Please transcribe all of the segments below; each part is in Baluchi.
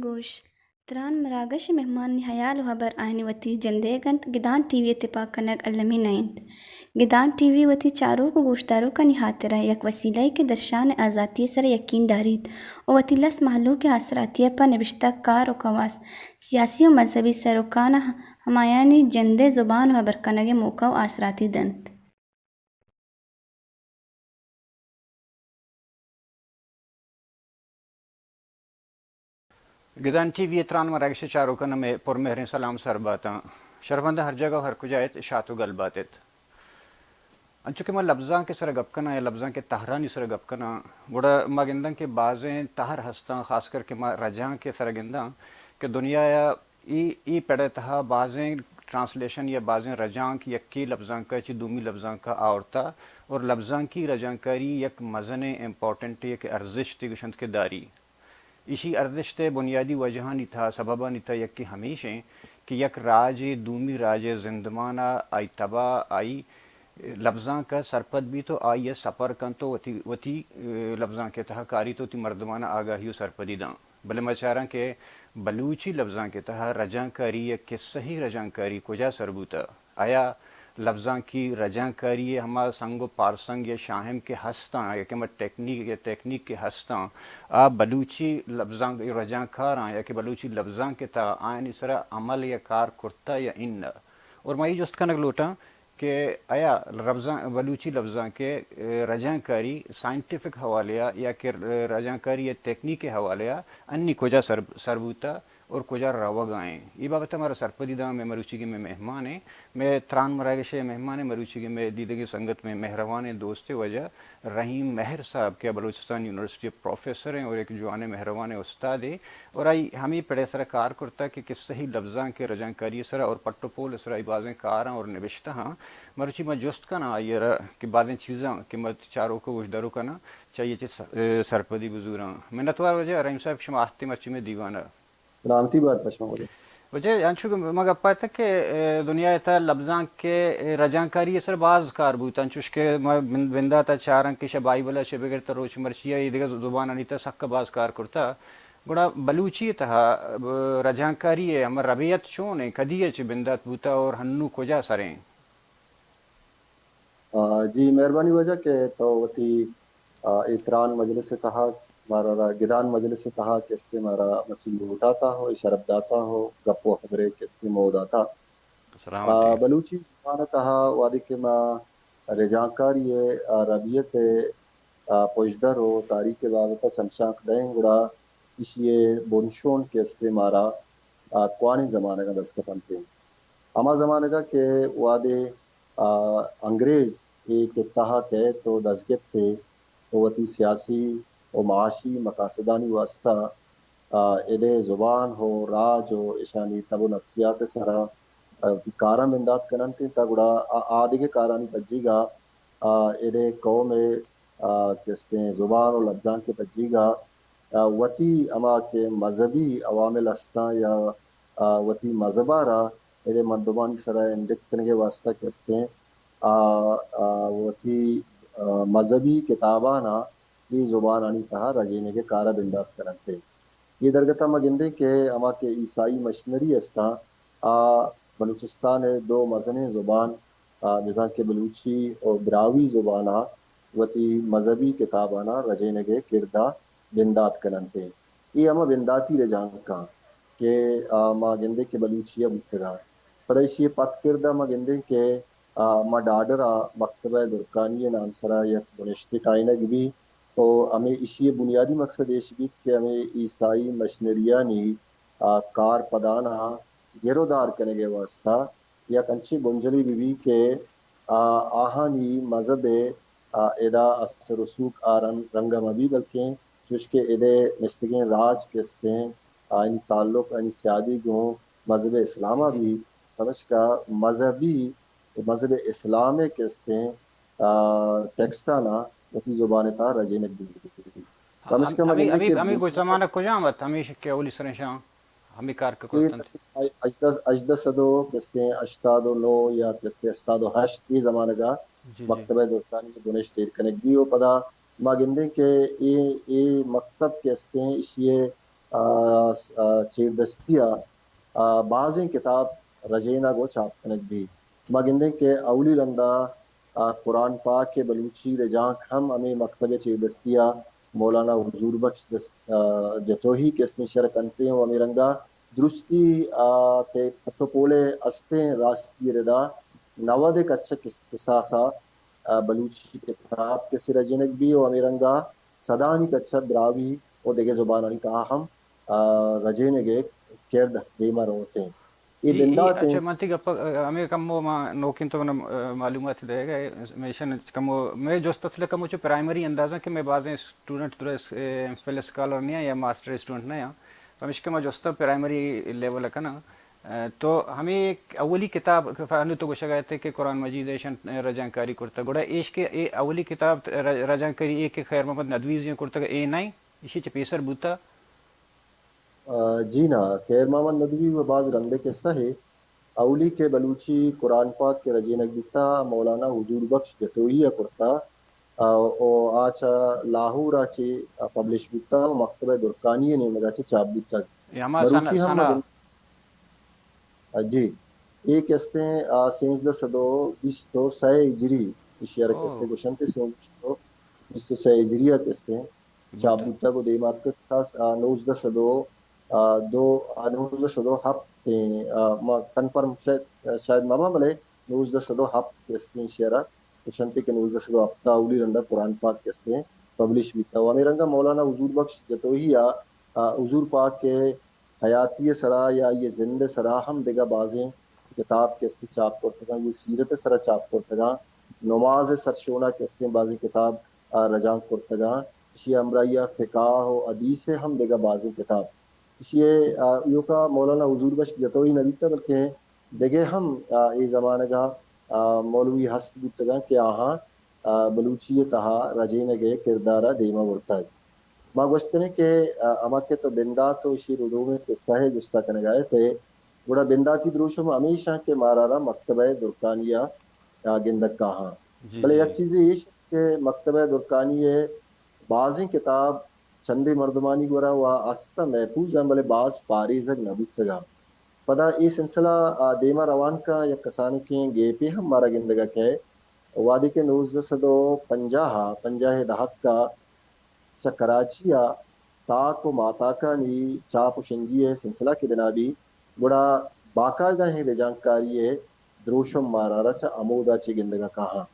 گوش، تران مراگش ءِ مہمانانی ہیال ءُ ہبر آیانی وتی جندئیگ اَنت، گدان ٹی وی ءِ تپاک کنگ المی نہ اِنت۔ گدان ٹی وی وتی چاروک ءُ گوشداروکانی ہاترا یک وسیلہ یے کہ درشان ءِ آزاتی ءِ سرا یکین داریت ءُ وتی لس مہلوک ءِ آسراتی ءَ پہ نبشتہ کار ءُ کواس، سیاسی ءُ مذہبی سروکاں ہمایانی جند ءِ زبان ءُ ہبر کنگ ءِ موقع ءُ آسراتی دنت۔ گدان ٹی وی ءِ تران مراگش ءِ چاروکاں مئے پرمہریں سلام سر باتاں۔ شرفمنداں، ہر جاگہ ءُ ہر کجا ات، شات ءُ گل بات ات۔ انچو کہ ما لبزانک ءِ سرا گپ کناں یا لبزانک ءِ تہرانی سرا گپ کناں، گڑا ما گنداں کہ بازیں تہر ہستاں، خاص کر کہ ما رجانک ءِ سرا گنداں کہ دنیا ءَ اے، اے پڑ ءِ تہا بازیں ٹرانسلیشن یا بازیں رجانک یکے لبزانک ءَ چہ دومی لبزانک ءَ آورتہ اور لبزانکی رجانکاری یک مزنیں امپورٹنٹ یک ارزشتے گوشنت کہ داری۔ ایشی ارزشت ءِ بنیادی وجہانی تہا، سببانی تہا یکے ہمیش ایں کہ یک راجے دومی راج ءِ زندمان ءَ، آئی تب ءَ، آئی لبزانک ءَ سرپد بیت ءُ آئی ءَ سپر کنت ءُ وتی، وتی، اے، لبزانک ءِ تہا کاریت ءُ وتی مردمان ءَ آگاہی ءُ سرپدی داں۔ بلے ما چاراں کہ بلوچی لبزانک ءِ تہا رجانکاری یا قصہی رجانکاری کجا سر بوتہ؟ آیا لبزانکی رجانکاری ءِ ہما سنگ ءُ پارسنگ یا شاہم کہ ہستاں یا کہ ہما ٹیکنیک یا تکنیک کہ ہستاں، آ بلوچی لبزانک رجانکاراں یا کہ بلوچی لبزانک ءِ تہا آیانی سرا عمل یا کار کرتہ یا اناں؟ اور ما اے جست کنگ لوٹاں کہ آیا لبزاں، بلوچی لبزانک ءِ، اے، رجانکاری سائنٹیفک حوالے ءَ یا کہ رجانکاری ءِ تکنیک ءِ حوالے ءَ انی کجا سر، سر بوتہ اور کجا روگ ءَ ایں؟ اے بابت ءَ مارا سرپدی داں مئے مروچیگیں مئے مہمان ایں، مئے تران مراگش ءِ مہمان ایں، مروچیگیں مئے دیدگیں سنگت، مئے مہروانیں دوست ءِ واجہ رحیم مہر صاحب کہ بلوچستان یونیورسٹی ءِ پروفیسر ایں اور یک جوانیں مہروانیں استادے اور آئی ہمے پڑ ءِ سرا کار کرتہ کہ قصہی لبزانک ءِ رجانکاری ءِ سرا اور پٹ ءُ پول ءِ سرا آئی بازیں کاراں اور نبشتہاں۔ مرچی ما جست کناں آئی ءَ را کہ بازیں چیزاں کہ ما چاروک ءُ گوشداروکاں چہ آئی ءَ چہ س-، اے، سرپدی بزوراں۔ منتوار واجہ رحیم صاحب کہ شما آہتے مرچی مئے دیوان ءَ۔ سلامتی بات پہ شما واجہ۔ واجہ، انچو کہ ما گپ اتک کہ، اے، دنیا ءِ تہا لبزانک ءِ، اے، رجانکاری ءِ سر باز کار بوت، انچوش کہ ما بن-، بندات ءَ چاراں کہ شہ بائبل ءَ چہ بگر تاں روچ مرچی ءَ اے دگہ زبانانی تہا سک باز کار کرتہ۔ گڑا بلوچی ءِ تہا، اے، رجانکاری ءِ ہما ربیت چون ایں، کدی ءَ چہ بندات بوتہ اور ہنو کجا سر ایں؟ آ، جی، مہربانی واجہ کہ تو وتی، آ، اے تران مجلس ءِ تہا مارا را گدان مجلس ءِ تہا کہ استے مارا مسیح لوٹاتا ہو، اے شرپ داتا ہو، گپ ءُ خبرے کہ استے مو داتا۔ سلامتی۔ آ، بلوچی زبان ءِ تہا وہدے کہ ما رجانکاری ءِ، آ، ربیت ءِ، آ، پژدر ءُ تاریخ ءِ بابت ءَ چمشانک دئیں گڑا ایشی ءِ بنشون کہ استے مارا، آ، کوانیں زمانگاں دست کپنت۔ ہما زمانگ ءَ کہ وہدے، آ، انگریز اے کتہ ءَ کئیت ءُ دزگپت ءُ وتی سیاسی ءُ معاشی مقاصدانی واسطہ، آ، ادے زبان ءُ راج ءُ اشانی تب ءُ نفسیات ءِ سرا، آ، وتی کاراں بندات کننت تہ گڑا آ، آ دگہ کارانی پجیگا، آ، ادے قوم ءِ، آ، کہ استیں زبان ءُ لبزانک ءِ پجیگا، آ، وتی ہما کہ مذہبی عوامل استاں یا، آ، وتی مذہب ءَ را ادے مردمانی سرا انڈکٹ کنگ ءِ واسطہ کہ استیں، آ، آ، وتی، آ، مذہبی کتاباناں اے زبانانی تہا رجینگ ءِ کار ءَ بندات کننت۔ اے درگت ءَ ما گندیں کہ ہما کہ عیسائی مشنری استاں، آ بلوچستان ءِ دو مزنیں زبان، آ، بزاں کہ بلوچی ءُ براہوئی زباناں وتی مذہبی کتاباناں رجینگ ءِ کرد ءَ بندات کننت۔ اے ہما بنداتی رجانکاں کہ، آ، ما گندیں کہ بلوچی ءَ بوتگاں۔ پدا ایشی ءِ پت کرد ءَ ما گندیں کہ، آ، ما ڈاڈر ءَ مکتبہ درکانی ءِ نام سرا یک بنشتے کائنگ بیت ءُ ہمے ایشی ءِ بنیادی مقصد ایش بیت کہ ہمے عیسائی مشنریانی، آ، کار پداناں گر ءُ دار کنگ ءِ واسطہ یک انچیں بنجلے بہ بی کہ، آ، آہانی مذہب ءِ، آ، ادا اثر رسوخ آ رنگ، رنگ ءَ مہ بی، بلکیں چوش کہ اد ءِ نشتگیں راج کہ استیں، آیانی تعلق، آیانی سیادی گوں مذہب اسلام ءَ بی، پمشکا مذہبی، مذہب اسلام ءِ کہ استیں، آ، ٹیکسٹاں وتی زبان ءِ تہا رجینگ بی۔ پمشکا ما ہمے، گندیں ہمے، کہ ہمے گوش زمانگ کجام ات؟ ہمیش کہ اولی سریں شاں ہمے کار کہ اے کرتنت۔ ہژدہ، ہژدہ سد و کہ استیں ہشتاد و نو یا کہ استیں ہشتاد و ہشت، اے زمانگ ءَ جی، جی۔ مکتبہ درکانی بنشت ایر کنگ بی و پدا ما گندیں کہ اے، اے مکتب کہ استیں ایشی ءِ، آ، آ، چیردستی ءَ، آ، بازیں کتاب رجینگ و چاپ کنگ بی۔ ما گندیں کہ اولی رندا، آ، قرآن پاک ءِ بلوچی رجانک ہم ہمے مکتب ءِ چیردستی ءَ مولانا حضور بخش دست، آ، جتوئی کہ استیں شر کنتیں و ہمے رنگا درستی، آ، تے پٹ و پول ءِ استیں راستی ءِ ردا نود ءِ کچ ءَ کس-، کساس ءَ، آ، بلوچی کتاب کسے رجینگ بی و ہمے رنگا سدانی کچ ءَ براہوئی و دگہ زبانانی تہا ہم، آ، رجینگ ءِ کرد دیما روتیں۔ اے جی، اے، بندات اچھا، انت۔ من تئی گپ ءَ، ہمے کمو ما نوکیں تو من، آ، معلومات دئیگ ءَ، ہمیشن کمو، مئے جست اصل کمو چو پرائمری اندازاں کہ مئے بازیں اسٹوڈنٹ درس، اے، ایم فل اسکالر نیاں یا ماسٹر اسٹوڈنٹ نیاں، پمیشکا ما جست ءَ پرائمری لیول ءَ کناں۔ آ، تو ہمے اولی کتاب کہ انو تو گوشگ ءَ ات کہ قرآن مجید ایشن رجانکاری کرتگ، گڑا ایش کہ اے اولی کتاب ر-، رجانکاری اے کہ خیر محمد ندوی زی کرتگ، اے نہ ایں، ایشی چہ پیسر بوتا؟ آ، جی نا، خیر محمد ندوی و باز رندے قصہ ہے۔ اولی کہ بلوچی قرآن پاک کہ رجینگ بیتا، مولانا حضور بخش جتوئی ءَ کرتا، آ، و آ چہ لاہور ءَ چہ پبلش بیتا و مکتبہ درکانی ءِ نیمگ ءَ چہ چاپ بیتگ۔ اے ہما مروچی سن-، ہم سنا۔ آ، جی، اے کہ استیں، آ، سیزدہ سد و بیست و سئے ہجری، ایشی ءَ را کہ استیں او۔ گوشنت سیزدہ سد و بیست و سئے ہجری ءَ کہ استیں چاپ بوتگ۔ بوتگ و دیما اتکگ کساس، آ، نوزدہ سد و، آ، دو، آ، نوزدہ سد و ہپت ایں، آ، ما کنفرم شاید، شاید مہ باں، بلے نوزدہ سد و ہپت کہ استیں ایشی ءَ را گوشنت کہ نوزدہ سد و ہپت ءَ اولی رندا قرآن پاک کہ استیں پبلش بیتا و ہمے رنگا مولانا حضور بخش جتوئی ءَ، آ، حضور پاک ءِ حیاتی ءِ سرا یا آئی ءِ زند ءِ سرا ہم دگہ بازیں کتاب کہ استیں چاپ کرتگاں، آئی ءِ سیرت ءِ سرا چاپ کرتگاں، نماز ءِ سرشون ءَ کہ استیں بازیں کتاب، آ، رجانک کرتگاں، ایشی ءِ ہمراہی ءَ فقہ و حدیث ءِ ہم دگہ بازیں کتاب۔ ایشی ءِ، آ، ایوکا مولانا حضور بخش جتوئی نہ بیتہ، بلکیں دگہ ہم، آ، اے زمانگ ءَ، آ، مولوی ہست بوتگاں کہ آہاں آ، بلوچی ءِ تہا رجینگ ءِ کردار ءَ دیما برتگ۔ ما گوشت کنیں کہ، آ، ہما کہ تو بندات و ایشی ردوم ءِ قصہ ءِ جست ءَ کنگ ءَ ات ئے، گڑا بنداتی دروشم ہمیش انت کہ مارا را مکتبہ درکانی ءَ، آ، گندگ کاہاں۔ جی، بلے جی۔ یک چیزے ایش کہ مکتبہ درکانی ءِ بازیں کتاب چندے مردمانی گورا و است ءُ محفوظ انت، بلے باز پاریزگ نہ بوتگاں۔ پدا اے سلسلہ، آ، دیما روان کاں، یک کسانکیں گیپے ہم مارا گندگ ءَ کئے۔ وہدے کہ نوزدہ سد ءُ پنجاہ ءَ، پنجاہ ءِ دہک ءَ چہ کراچی ءَ تاک ءُ ماہتاکانی چاپ ءُ شنگی ءِ سلسلہ کہ بنا بی، گڑا باقاعدہ ایں رجانکاری ءِ دروشم مارا را چہ ہمودا چہ گندگ ءَ کاہاں۔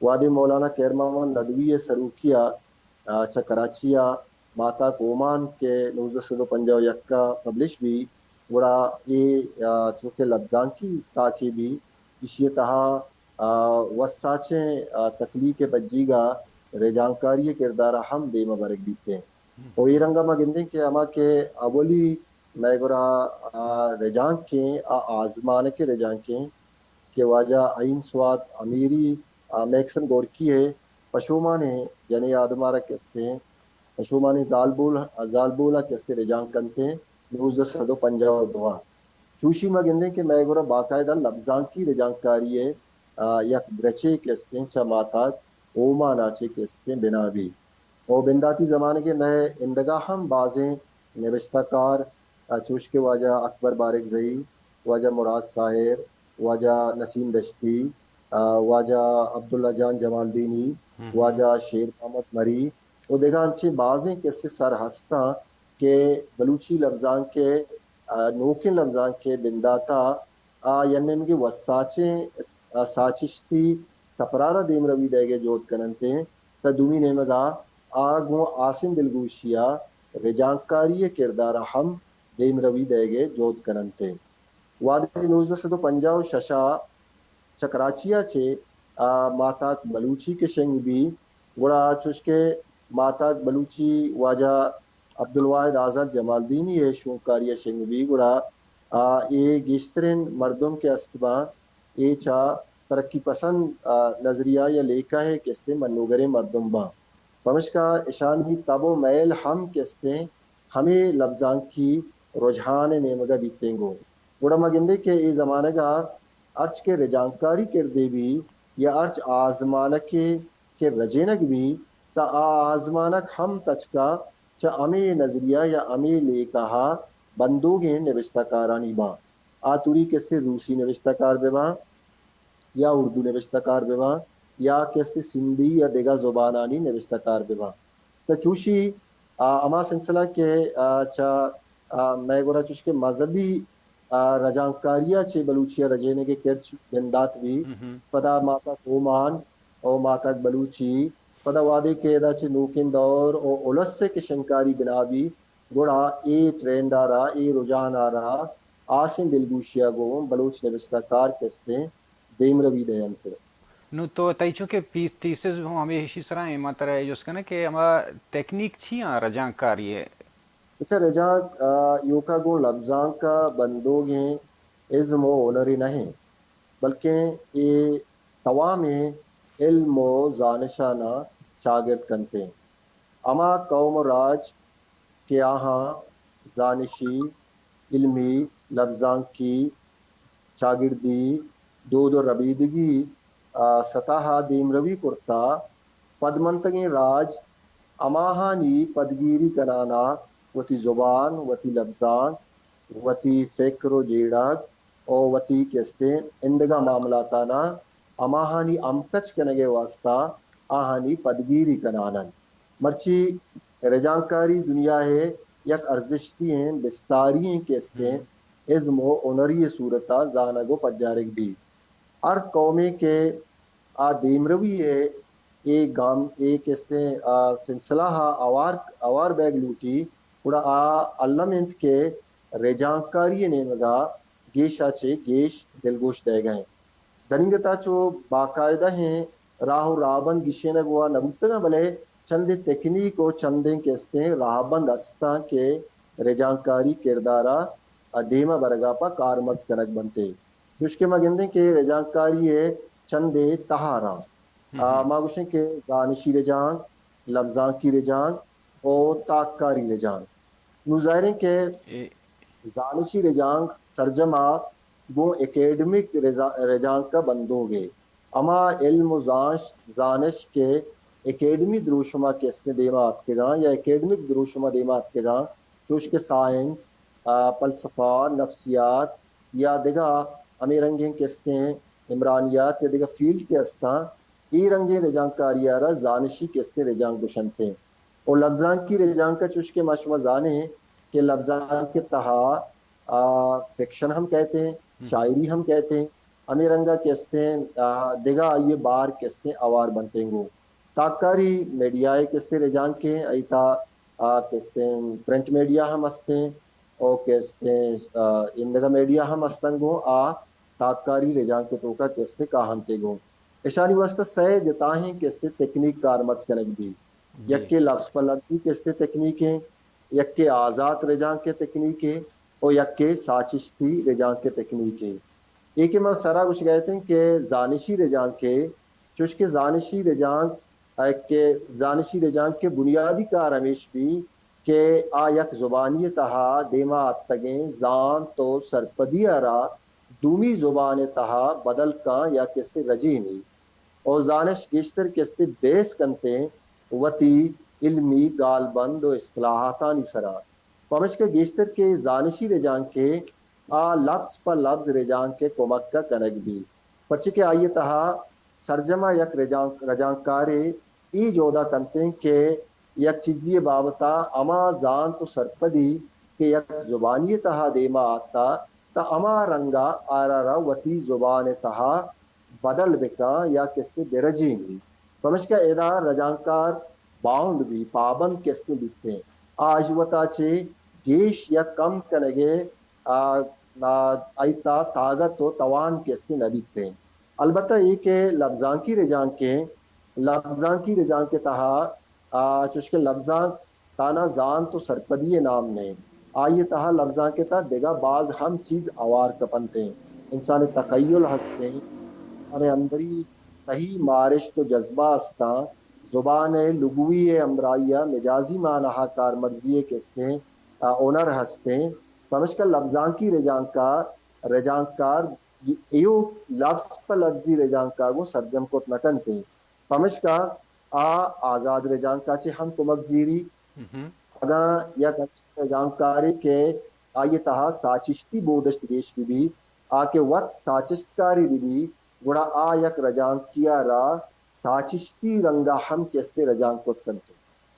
وہدے مولانا خیر محمد ندوی ءِ سروکی ءَ، آ، چہ کراچی ءَ ماہتاک اومان کہ نوزدہ سد ءُ پنجاہ ءُ یک ءَ پبلش بی، گڑا اے، آ، چونکہ لبزانکی تاکے بی، ایشی ءِ تہا، آ، وساچیں، آ، تخلیق ءِ پجیگ ءَ رجانکاری ءِ کردار ءَ ہم دیم ءَ برگ بیت ایں۔ ءُ اے رنگ ءَ ما گندیں کہ ہما کہ اولی مئے گورا، آ، رجانک ایں، آ آزمانک ءِ رجانک ایں کہ واجہ عین سوات امیری، آ، میکسن گورکی ءِ پشومانیں جنیں آدم ءَ را کہ استیں، پشومانیں زالبول، زالبول ءَ کہ استیں رجانک کنت ایں، نوزدہ سد ءُ پنجاہ ءُ دو ءَ۔ چوشی ما گندیں کہ مئے گورا باقاعدہ لبزانکی رجانکاری ءِ، آ، یک درچے کہ استیں چہ ماہتاک اومان ءَ چہ کہ استیں بنا بی۔ ءُ بنداتی زمانگ ءَ مئے ایندگہ ہم بازیں نبشتہ کار، آ، چوش کہ واجہ اکبر بارکزئی، واجہ مراد ساحر، واجہ نسیم دشتی، آ، واجہ عبداللہ جان جمالدینی، واجہ شیر محمد مری ءُ دگہ انچیں بازیں کسے سر ہستاں کہ بلوچی لبزانک ءِ، آ، نوکیں لبزانک ءِ بندات ءَ آ یک نیمگے وساچیں، آ، ساچشتی سپرار ءَ دیمروی دئیگ ءِ جہد کن انت، تہ دومی نیمگ ءَ آ گوں ہاسیں دلگوشی ءَ رجانکاری ءِ کردار ءَ ہم دیمروی دئیگ ءِ جہد کن انت۔ وہدے نوزدہ سد و پنجاہ و شش ءَ چہ کراچی ءَ چہ، آ، ماہتاک بلوچی کہ شنگ بی، گڑا چوش کہ ماہتاک بلوچی واجہ عبدالواحد آزات جمالدینی ءِ شونکاری ءَ شنگ بی، گڑا، آ، اے گیشتریں مردم کہ است باں، اے چہ ترقی پسند، آ، نظریہ یا لیکہ ءِ کہ استیں منوگریں مردم باں۔ پمشکا اشانی تب و میل ہم کہ استیں ہمے لبزانکی رجحان ءِ نیمگ ءَ بیتیں گوں۔ گڑا ما گندیں کہ اے زمانگ ءَ ہرچ کہ رجانکاری کردے بی یا ہرچ آزمانکے کہ رجینگ بی، تہ آ آزمانک ہم تچکا چہ ہمے نظریہ یا ہمے لیکہ ءَ بندوگیں نبشتہ کارانی باں۔ آ توری کہ استیں روسی نبشتہ کار بہ باں یا اردو نبشتہ کار بہ باں یا کہ استیں سندھی یا دگہ زبانانی نبشتہ کار بہ باں۔ تہ چوشی، آ، ہما سلسلہ کہ، آ، چہ، آ، مئے گورا چوش کہ مذہبی، آ، رجانکاری ءَ چہ بلوچی ءِ رجینگ ءِ کرد بندات بی، پدا ماہتاک اومان او ماہتاک بلوچی، پدا وہدے کہ ادا چہ نوکیں دور او الس ءِ کہ شنکاری بنا بی، گڑا اے ٹرینڈ ءَ را، اے رجحان ءَ را آسیں دلگوشی ءَ گوں بلوچ نبشتہ کار کہ استیں دیمروی دئینت۔ نوں تو تئی چونکہ پی-، تھیسز ہوں ہمے ایشی سرا ایں، ما ترا اے جست کناں کہ ہما تکنیک چی آں رجانکاری ءِ؟ اچھا، رجانک، آ، ایوکا گوں لبزانک ءَ بندوگیں ازم و ہنرے نہ ایں، بلکیں اے توامیں علم و زانشاناں چاگرد کنتیں۔ ہما قوم و راج کہ آہاں زانشی، علمی، لبزانکی، چاگردی، دود و ربیدگی، آ، سطح ءَ دیمروی کرتہ، پدمنتگیں راج ہماہانی پدگیری کنان ءَ وتی زبان، وتی لبزانک، وتی فکر و جیڑگ و وتی کہ استیں ایندگہ معاملاتاناں ہماہانی ہمکچ کنگ ءِ واستہ آہانی پدگیری کنان انت۔ مرچی رجانکاری دنیا ءِ یک ارزشتی ایں، بستاری ایں کہ استیں ازم و ہنری صورت ءَ زانگ و پجارگ بیت۔ ہر قومے کہ آ دیمروی ءِ اے گام، اے کہ استیں، آ، سلسلہ ءَ اوار، اوار بیگ لوٹی، گڑا آ الم انت کہ رجانکاری ءِ نیمگ ءَ گیش ءَ چہ گیش دلگوش دئیگ ءَ انت۔ دنیگت ءَ چو باقاعدہ ایں راہ و راہبند گیشینگ وا نہ بوتگاں، بلے چندے تکنیک و چندیں کہ استیں راہبند استاں کہ رجانکاری کردار ءَ دیم ءَ برگ ءَ پہ کارمرز کنگ بنت۔ چوش کہ ما گندیں کہ رجانکاری ءِ چندے تہاراں۔ آ، ما گوشیں کہ زانشی رجانک، لبزانکی رجانک و تاککاری رجانک۔ نوں ظاہریں کہ زانشی رجانک سرجم ءَ گوں اکیڈمک رجا-، رجانک ءَ بندوگ ءَ۔ ہما علم و زانش، زانش کہ اکیڈمی دروشم ءَ کہ استیں دیما اتکگاں یا اکیڈمک دروشم ءَ دیما اتکگاں، چوش کہ سائنس، آ، فلسفہ، نفسیات یا دگہ ہمے رنگیں کہ استیں عمرانیات یا دگہ فیلڈ کہ استاں، اے رنگیں رجانکاری ءَ را زانشی کہ استیں رجانک گوشنت۔ و لبزانکی رجانک ءَ چوش کہ ما شما زانیں کہ لبزانک ءِ تہا، آ، فکشن ہم کئیت ایں، شاعری ہم کئیت ایں، ہمے رنگ ءَ کہ استیں، آ، دگہ آئی ءِ بار کہ استیں اوار بنت ایں گوں۔ تاککاری میڈیا ءِ کہ استیں رجانک ایں، آئی تہا، آ، کہ استیں پرنٹ میڈیا ہم است ایں، او کہ استیں، آ، ایندگہ میڈیا ہم است ایں گوں، آ تاککاری رجانک ءِ توکا کہ استیں کاہنت ایں گوں۔ اشانی واستہ سئے جتاہیں کہ استیں تکنیک کارمرز کنگ بیت۔ یکے لفظ پہ لفظی کہ استیں تکنیک ایں، یکے آزات رجانک ءِ تکنیک ایں و یکے ساچشتی رجانک ءِ تکنیک ایں۔ اے کہ ما سرا گوشگ ءَ اتیں کہ زانشی رجانک ءِ، چوش کہ زانشی رجانک ءِ کہ زانشی رجانک ءِ بنیادی کار ہمیش بیت کہ آ یک زبانی ءِ تہا دیما اتکگیں زانت و سرپدی ءَ را دومی زبان ءِ تہا بدل کن یا کہ استیں رجینی۔ و زانش گیشتر کہ استیں بحث کنت ایں وتی علمی گالبند و اصطلاحاتانی سرا۔ پمشکہ گیشتر کہ زانشی رجانک ءِ آ لبز پہ لبز رجانک ءِ کمک ءَ کنگ بیت، پرچے کہ آئی ءِ تہا سرجم ءَ یک رجانک، رجانکارے اے جہد ءَ کنت ایں کہ یک چیزے ءِ بابت ءَ ہما زانت و سرپدی کہ یک زبانی ءِ تہا دیما آتہ، تہ ہما رنگ ءَ آرا را وتی زبان ءِ تہا بدل بکن یا کہ استیں برجینی۔ پمشکہ ادا رجانکار باؤنڈ بی، پابند کہ استیں بیت ایں۔ آ اژ وتا چہ گیش یا کم کنگ ءِ، آ، آئی تہا تاگت و توان کہ استیں نہ بیتیں۔ البتہ اے کہ لبزانکی رجانک ایں، لبزانکی رجانک ءِ تہا، آ، چوشکہ لبزانک تہنا زانت و سرپدی ءِ نام نہ ایں، آئی ءِ تہا، لبزانک ءِ تہا دگہ باز ہم چیز ہوار کپنتیں۔ انسان ءِ تخیل ہستیں، انسان ءِ اندری تہی مارشت و جذبہ ہستاں، زبان ءِ لغوی ءِ ہمراہی ءَ مجازی معناہا کارمرزی ءِ کہ استیں، آ، ہنر ہستیں۔ پمشکا لبزانکی رجانکار، رجانکار ایوک لبز پہ لبزی رجانکا گوں سرجم کت نہ کنتیں۔ پمشکا آ آزاد رجانکا چہ ہم کمک زیری۔ اگاں یک انچیں رجانکارے کہ آئی ءِ تہا ساچشتی بودشت گیش بہ بی، آ کہ وت ساچشتکارے بہ بی، گڑا آ یک رجانکی ءَ را ساچشتی رنگ ءَ ہم کہ استیں رجانک کت کنت۔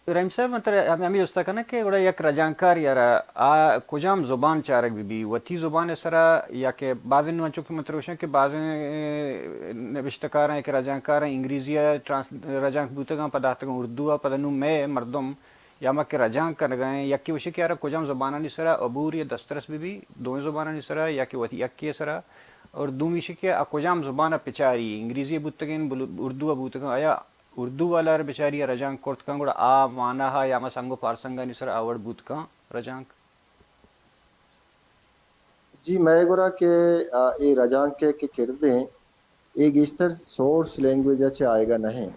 رحیم صاحب، من ترا ہم-، ہمے جست ءَ کناں کہ گڑا یک رجانکارے ءَ را آ کجام زبان چارگ بہ بی؟ وتی زبان ءِ سرا، یا کہ بازیں، نوں انچو کہ من ترا گوشاں کہ بازیں، اے، نبشتہ کاراں یا کہ رجانکاراں انگریزی ءَ ٹرانس-، رجانک بوتگاں، پدا اتکگاں اردو ءَ، پدا نوں مئے مردم یا ما کہ رجانک کنگا ایں، یکے گوشی کہ آ را کجام زبانانی سرا عبور یا دسترس بہ بی، دوئیں زبانانی سرا یا کہ وتی یکے ءِ سرا، اور دومی ایشی کہ آ کجام زبان ءَ پچاری، انگریزی بوتگیں، بلو-، اردو ءَ بوتگاں، آیا اردو والا را بچاری ءَ رجانک کرت کن، گڑا آ معناہا یا ہما سنگ و پارسنگانی سرا آ وڑ بوت کن رجانک؟ جی، مئے گورا کہ، آ، اے رجانک ءِ کہ کردیں، اے گیشتر سورس لینگویج ءَ چہ آیگا نہ ایں۔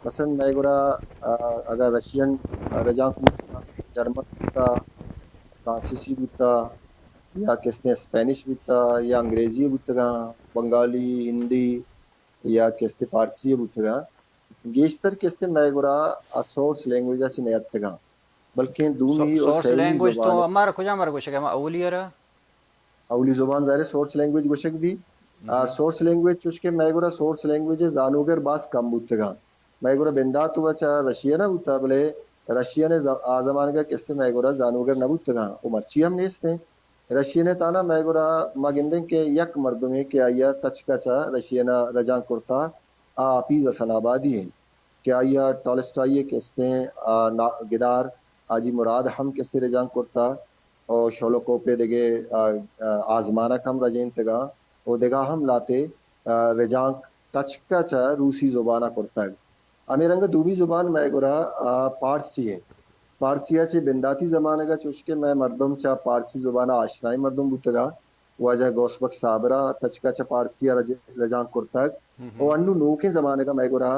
مثلاً مئے گورا، آ، اگاں رشین رجانک بوتا، جرمن بوتا، فرانسیسی بوتا، یا کہ استیں اسپینش بوتا، یا انگریزی بوتگاں، بنگالی، ہندی، یا کہ استیں پارسی بوتگاں، گیشتر کہ استیں مئے گورا آ سورس لینگویج ءَ چہ نیاتکگاں، بلکیں دومی و سورس سیمی لینگویج تو زبان۔ ہمارا کجام ءَ را گوشگ ءَ؟ ہما اولی ءَ را؟ اولی زبان ظاہر ایں سورس لینگویج گوشگ بی۔ آ، سورس لینگویج چوش کہ مئے گورا سورس لینگویج ءِ زانوگر باز کم بوتگاں۔ مئے گورا بندات و چہ رشین ءَ بوتا، بلے رشین ءِ ز-، آ زمانگ ءَ کہ استیں مئے گورا زانوگر نہ بوتگاں و مرچی ہم نیستیں۔ رشین ءِ تہنا مئے گورا ما گندیں کہ یک مردمے کہ آئی ءَ تچک ءَ چہ رشین ءَ رجانک کرتا، آ حفیظ حسن آبادی ایں کہ آئی ءَ ٹالسٹائی ءِ کہ استیں، آ، نا-، گدار حاجی مراد ہم کہ استیں رجانک کرتا، و شولوکوپ ءِ دگہ، آ، آ، آزمانک ہم رجینتگاں و دگہ ہم لہتے، آ، رجانک تچک ءَ چہ روسی زبان ءَ کرتگ۔ ہمے رنگ ءَ دومی زبان مئے گورا، آ، پارسی ایں۔ پارسی ءَ چہ بنداتی زمانگ ءَ چوش کہ مئے مردم چہ پارسی زبان ءَ آشنائیں مردم بوتگاں، واجہ غوث بخش صابر ءَ تچک ءَ چہ پارسی ءَ رج-، رجانک کرتگ۔ و انوں نوکیں زمانگ ءَ مئے گورا،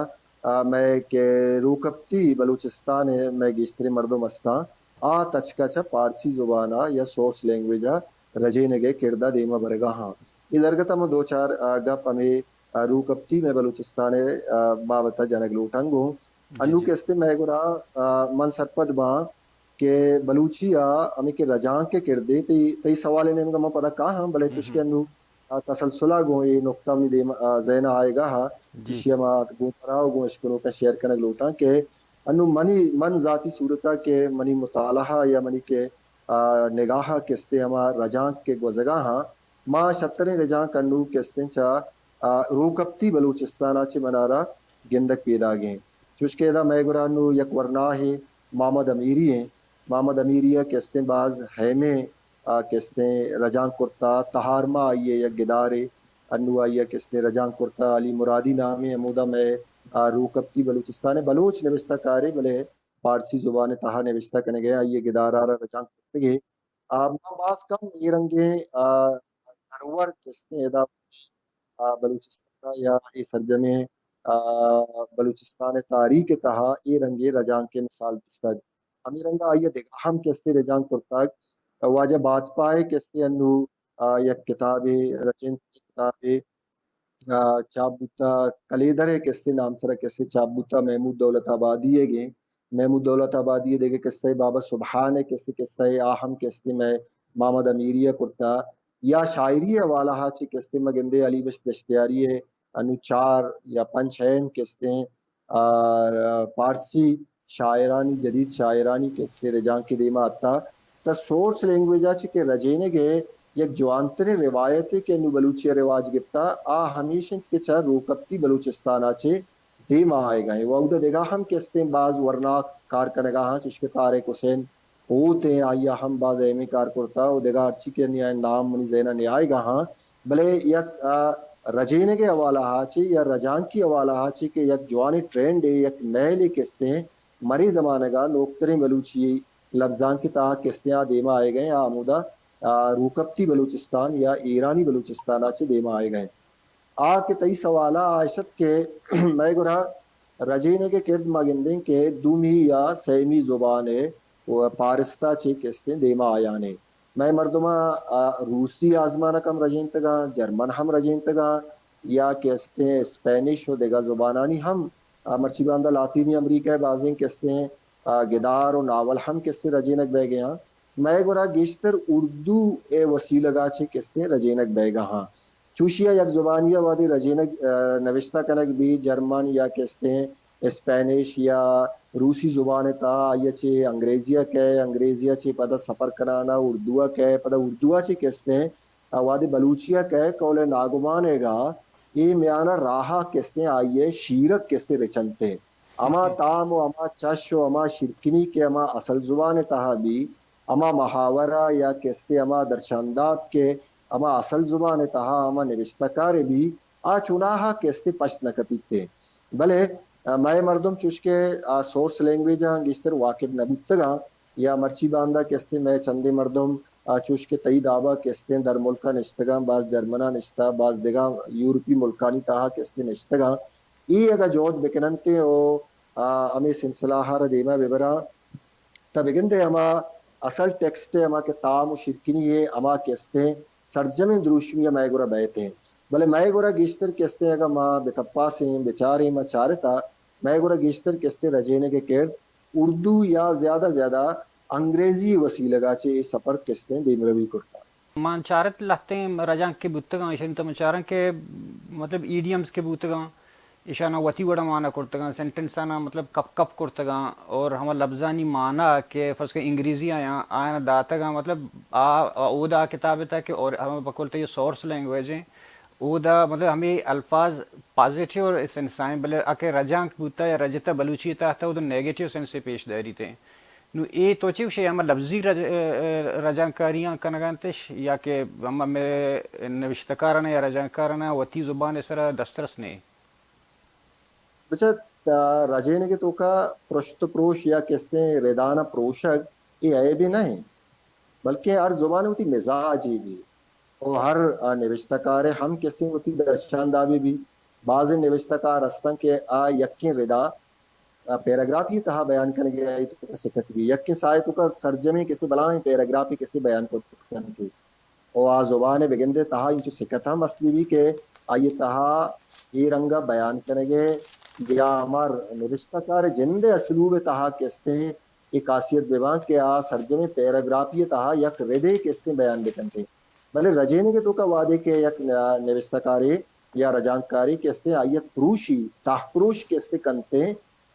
آ، مئے کہ روکپتی بلوچستان ءِ مئے گیشتریں مردم استاں، آ تچک ءَ چہ پارسی زبان ءَ یا سورس لینگویج ءَ رجینگ ءِ کرد ءَ دیم ءَ برگ ءَ آں۔ اے درگت ءَ من دو چار، آ، گپ ہمے، آ، روکپتی مئے بلوچستان ءِ، آ، بابت ءَ جنگ لوٹاں گوں۔ انوں کہ استیں مئے گورا، آ، من سرپد باں کہ بلوچی ءَ ہمے کہ رجانک ءِ کردے، تئی، تئی سوال ءِ نیمگ ءَ من پدا کاہاں، بلے چوش کہ انوں، آ، تسلسل ءَ گوں اے نکتہ منی دیم، آ، ذہن ءَ آیگ ءَ ہا، ایشی ءَ ما گوں ترا و گوں اشکنوکاں شیئر کنگ لوٹاں کہ انوں منی، من ذاتی صورت ءَ کہ منی مطالعہ یا منی کہ، آ، نگاہ ءَ کہ استیں ہما رجانک کہ گوزگ ءَ ہاں، ما شتریں رجانک انوں کہ استیں چہ، آ، روکپتی بلوچستان ءَ چہ منارا گندگ پیداگ ایں۔ چوش کہ ادا مئے گورا انوں یک ورناہے محمد امیری ایں۔ محمد امیری ءَ کہ استیں باز ہیمیں، آ، کہ استیں رجانک کرتا، تہارما آئی ءِ یک گدارے، انوں آئی ءَ کہ استیں رجانک کرتا، علی مرادی نامیں، ہمودا مئے، آ، روکپتی بلوچستان ءِ بلوچ نبشتہ کارے، بلے پارسی زبان ءِ تہا نبشتہ کنگ ءَ آئی ءِ گدار ءَ را رجانک کرتگ ئے۔ آ، ما باز کم اے رنگیں، آ، درور کہ استیں ادا، آ، بلوچستان ءَ یا اے سرجمیں، آ، بلوچستان ءِ تاریخ ءِ تہا اے رنگیں رجانک ءِ مثال دیستگ۔ ہمے رنگ ءَ آئی ءَ دگہ ہم کہ استیں رجانک کرتگ۔ واجہ بادپاہ ءِ کہ استیں انوں، آ، یک کتابے رچینت، کتابے، آ، چاپ بوتا، کلیدر ءِ کہ استیں نام سرا کہ استیں چاپ بوتا، محمود دولت آبادی ءِ گیں۔ محمود دولت آبادی ءِ دگہ کسہ بابا سبحان ءِ کہ استیں کسہ ءَ آ ہم کہ استیں مئے محمد امیری ءَ کرتا۔ یا شاعری ءِ حوالہ ءَ چہ کہ استیں ما گندیں علی بخش دشتیاری ءِ انوں چار یا پنچ ہیم کہ استیں آ، پارسی شاعرانی، جدید شاعرانی کہ استیں رجانک ءِ دیما اتکا، تہ سورس لینگویج ءَ چہ کہ رجینگ ءِ یک جوانتریں روایتے کہ انوں بلوچی ءَ رواج گپتا، آ ہمیش انت کہ چہ روکپتی بلوچستان ءَ چہ دیما آیگ ءَ انت۔ و اودا دگہ ہم کہ استیں باز ورناک کار کنگ ءَ آں، چوش کہ طارق حسین ہوت ایں، آئی ءَ ہم باز اہمیں کار کرتا، و دگہ ہرچی کہ نی نام منی ذہن ءَ نیایگ ءَ ہاں، بلے یک، آ، رجینگ ءِ حوالہ ءَ چہ یا رجانکی حوالہ ءَ چہ کہ یک جوانیں ٹرینڈے، یک مہلے کہ استیں مرے زمانگ ءَ نوکتریں بلوچی لبزانک ءِ تہا کہ استیں آ دیما آیگ ءَ ایں، آ ہمودا، آ، روکپتی بلوچستان یا ایرانی بلوچستان ءَ چہ دیما آیگ ءَ ایں۔ آ کہ تئی سوال ءَ آ اش ات کہ مئے گورا رجینگ ءِ کرد ما گندیں کہ دومی یا سیمی زبان ءِ و پارست ءَ چہ کہ استیں دیما آیان ایں۔ مئے مردماں، آ، روسی آزمانک ہم رجینتگاں، جرمن ہم رجینتگاں، یا کہ استیں اسپینش و دگہ زبانانی ہم، آ، مرچی باندا لاطینی امریکہ ءِ بازیں کہ استیں، آ، گدار و ناول ہم کہ استیں رجینگ بیگ ءَ آں۔ مئے گورا گیشتر اردو ءِ وسیلگ ءَ چہ کہ استیں رجینگ بیگ ءَ آں۔ چوشی ءَ یک زبانی ءَ وہدے رجینگ، آ، نوشتہ کنگ بی، جرمن یا کہ استیں اسپینش یا روسی زبان ءِ تہا، آئی ءَ چہ انگریزی ءَ کئے، انگریزی ءَ چہ پدا سفر کنان ءَ اردو ءَ کئے، پدا اردو ءَ چہ کہ استیں، آ، وہدے بلوچی ءَ کئے، قول ناگمان ئیگ ءَ اے میان ءَ راہ ءَ کہ استیں آئی ءِ شیرگ کہ استیں رچنت ءِ۔ ہما تام و ہما چش و ہما شیرکنی کہ ہما اصل زبان ءِ تہا بی، ہما محاورہ یا کہ استیں ہما درشاندات کہ ہما اصل زبان ءِ تہا ہما نبشتہ کار ءِ بی، آ چوناہا کہ استیں پشت نہ کپیت ءِ۔ بلے، آ، مئے مردم چوش کہ آ سورس لینگویج آں گیشتر واقف نہ بوتگاں یا مرچی باندا کہ استیں مئے چندے مردم، آ، چوش کہ تئی دابا کہ استیں در ملکا نشتگاں، باز جرمنا نشتہ، باز دگہ یورپی ملکانی تہا کہ استیں نشتگاں۔ اے اگہ جہد بکننت ءِ و، آ، ہمے سلسلہ ءَ را دیما ببراں، تہ بگندے ہما اصل ٹیکسٹ ءِ ہما کہ تام و شیرکنی ءِ ہما کہ استیں سرجمیں دروشمی ءَ مئے گورا بئیت ایں۔ بلے مئے گورا گیشتر کہ استیں اگاں ما بکپاسیں، بچاریں، ما چارتا، مئے گورا گیشتر کہ استیں رجینگ ءِ کرد اردو یا زیادہ زیادہ انگریزی وسیلگ ءَ چہ اے سفر کہ استیں دیمروی کرتا۔ من چارت لہتیں رجانک کہ بوتگاں، ایشانی تہ من چاراں کہ مطلب ایڈیمز کہ بوتگاں، ایشاناں وتی وڑا مانا کرتگاں، سینٹنساناں مطلب کپ کپ کرتگاں، اور ہما لبزانی مانا کہ فرض کن انگریزی آیاں، آیاں داتگاں، مطلب آ، آ اودا کتاب تہا کہ اور ہما بقول تئی سورس لینگویج ہیں، اودا مطلب ہمے الفاظ پازیٹیو سینس آئیں، بلے اکہ رجانک بوتا یا رجتا بلوچی تہا تہ اودا نیگیٹیو سینس پیش داریت ہیں۔ نو اے تو چے گوشے، ہما لبزی رج-، رجانکاریاں کنگا انتش یا کہ ہما مئے نوشتکارانا یا رجانکارانا وتی زبان سرا دسترس نے؟ بچا، آ، رجینگ ءِ توکا پرشت و پروش یا کہ استیں ردان ءَ پروشگ، اے عیبے نہ انت، بلکیں ہر زبان ءِ وتی مزاجے بی و ہر، آ، نبشتہ کارے ہم کہ استیں وتی درشاندابے بی۔ بازیں نبشتہ کار استن کہ آ یکیں ردا، آ، پیراگرافی تہا بیان کنگے آئی توکا سکت بی، یکیں ساہے توکا سرجمیں کہ استیں بلاہیں پیراگرافے کہ استیں بیان کت کنت۔ و آ زبان ءِ بگندے تہا انچو سکت ہم است بہ بی کہ آئی ءِ تہا اے رنگ ءَ بیان کنگ ءِ یا ہما نبشتہ کار ءِ جند ءِ اسلوب ءِ تہا کہ استیں اے خاصیت بہ باں کہ آ سرجمیں پیراگرافی ءِ تہا یک ردے کہ استیں بیان بہ کنت۔ بلے رجینگ ءِ توکا وہدے کہ یک نبشتہ کارے یا رجانکارے کہ استیں آئی ءَ پروشی، تہپروش کہ استیں کنت،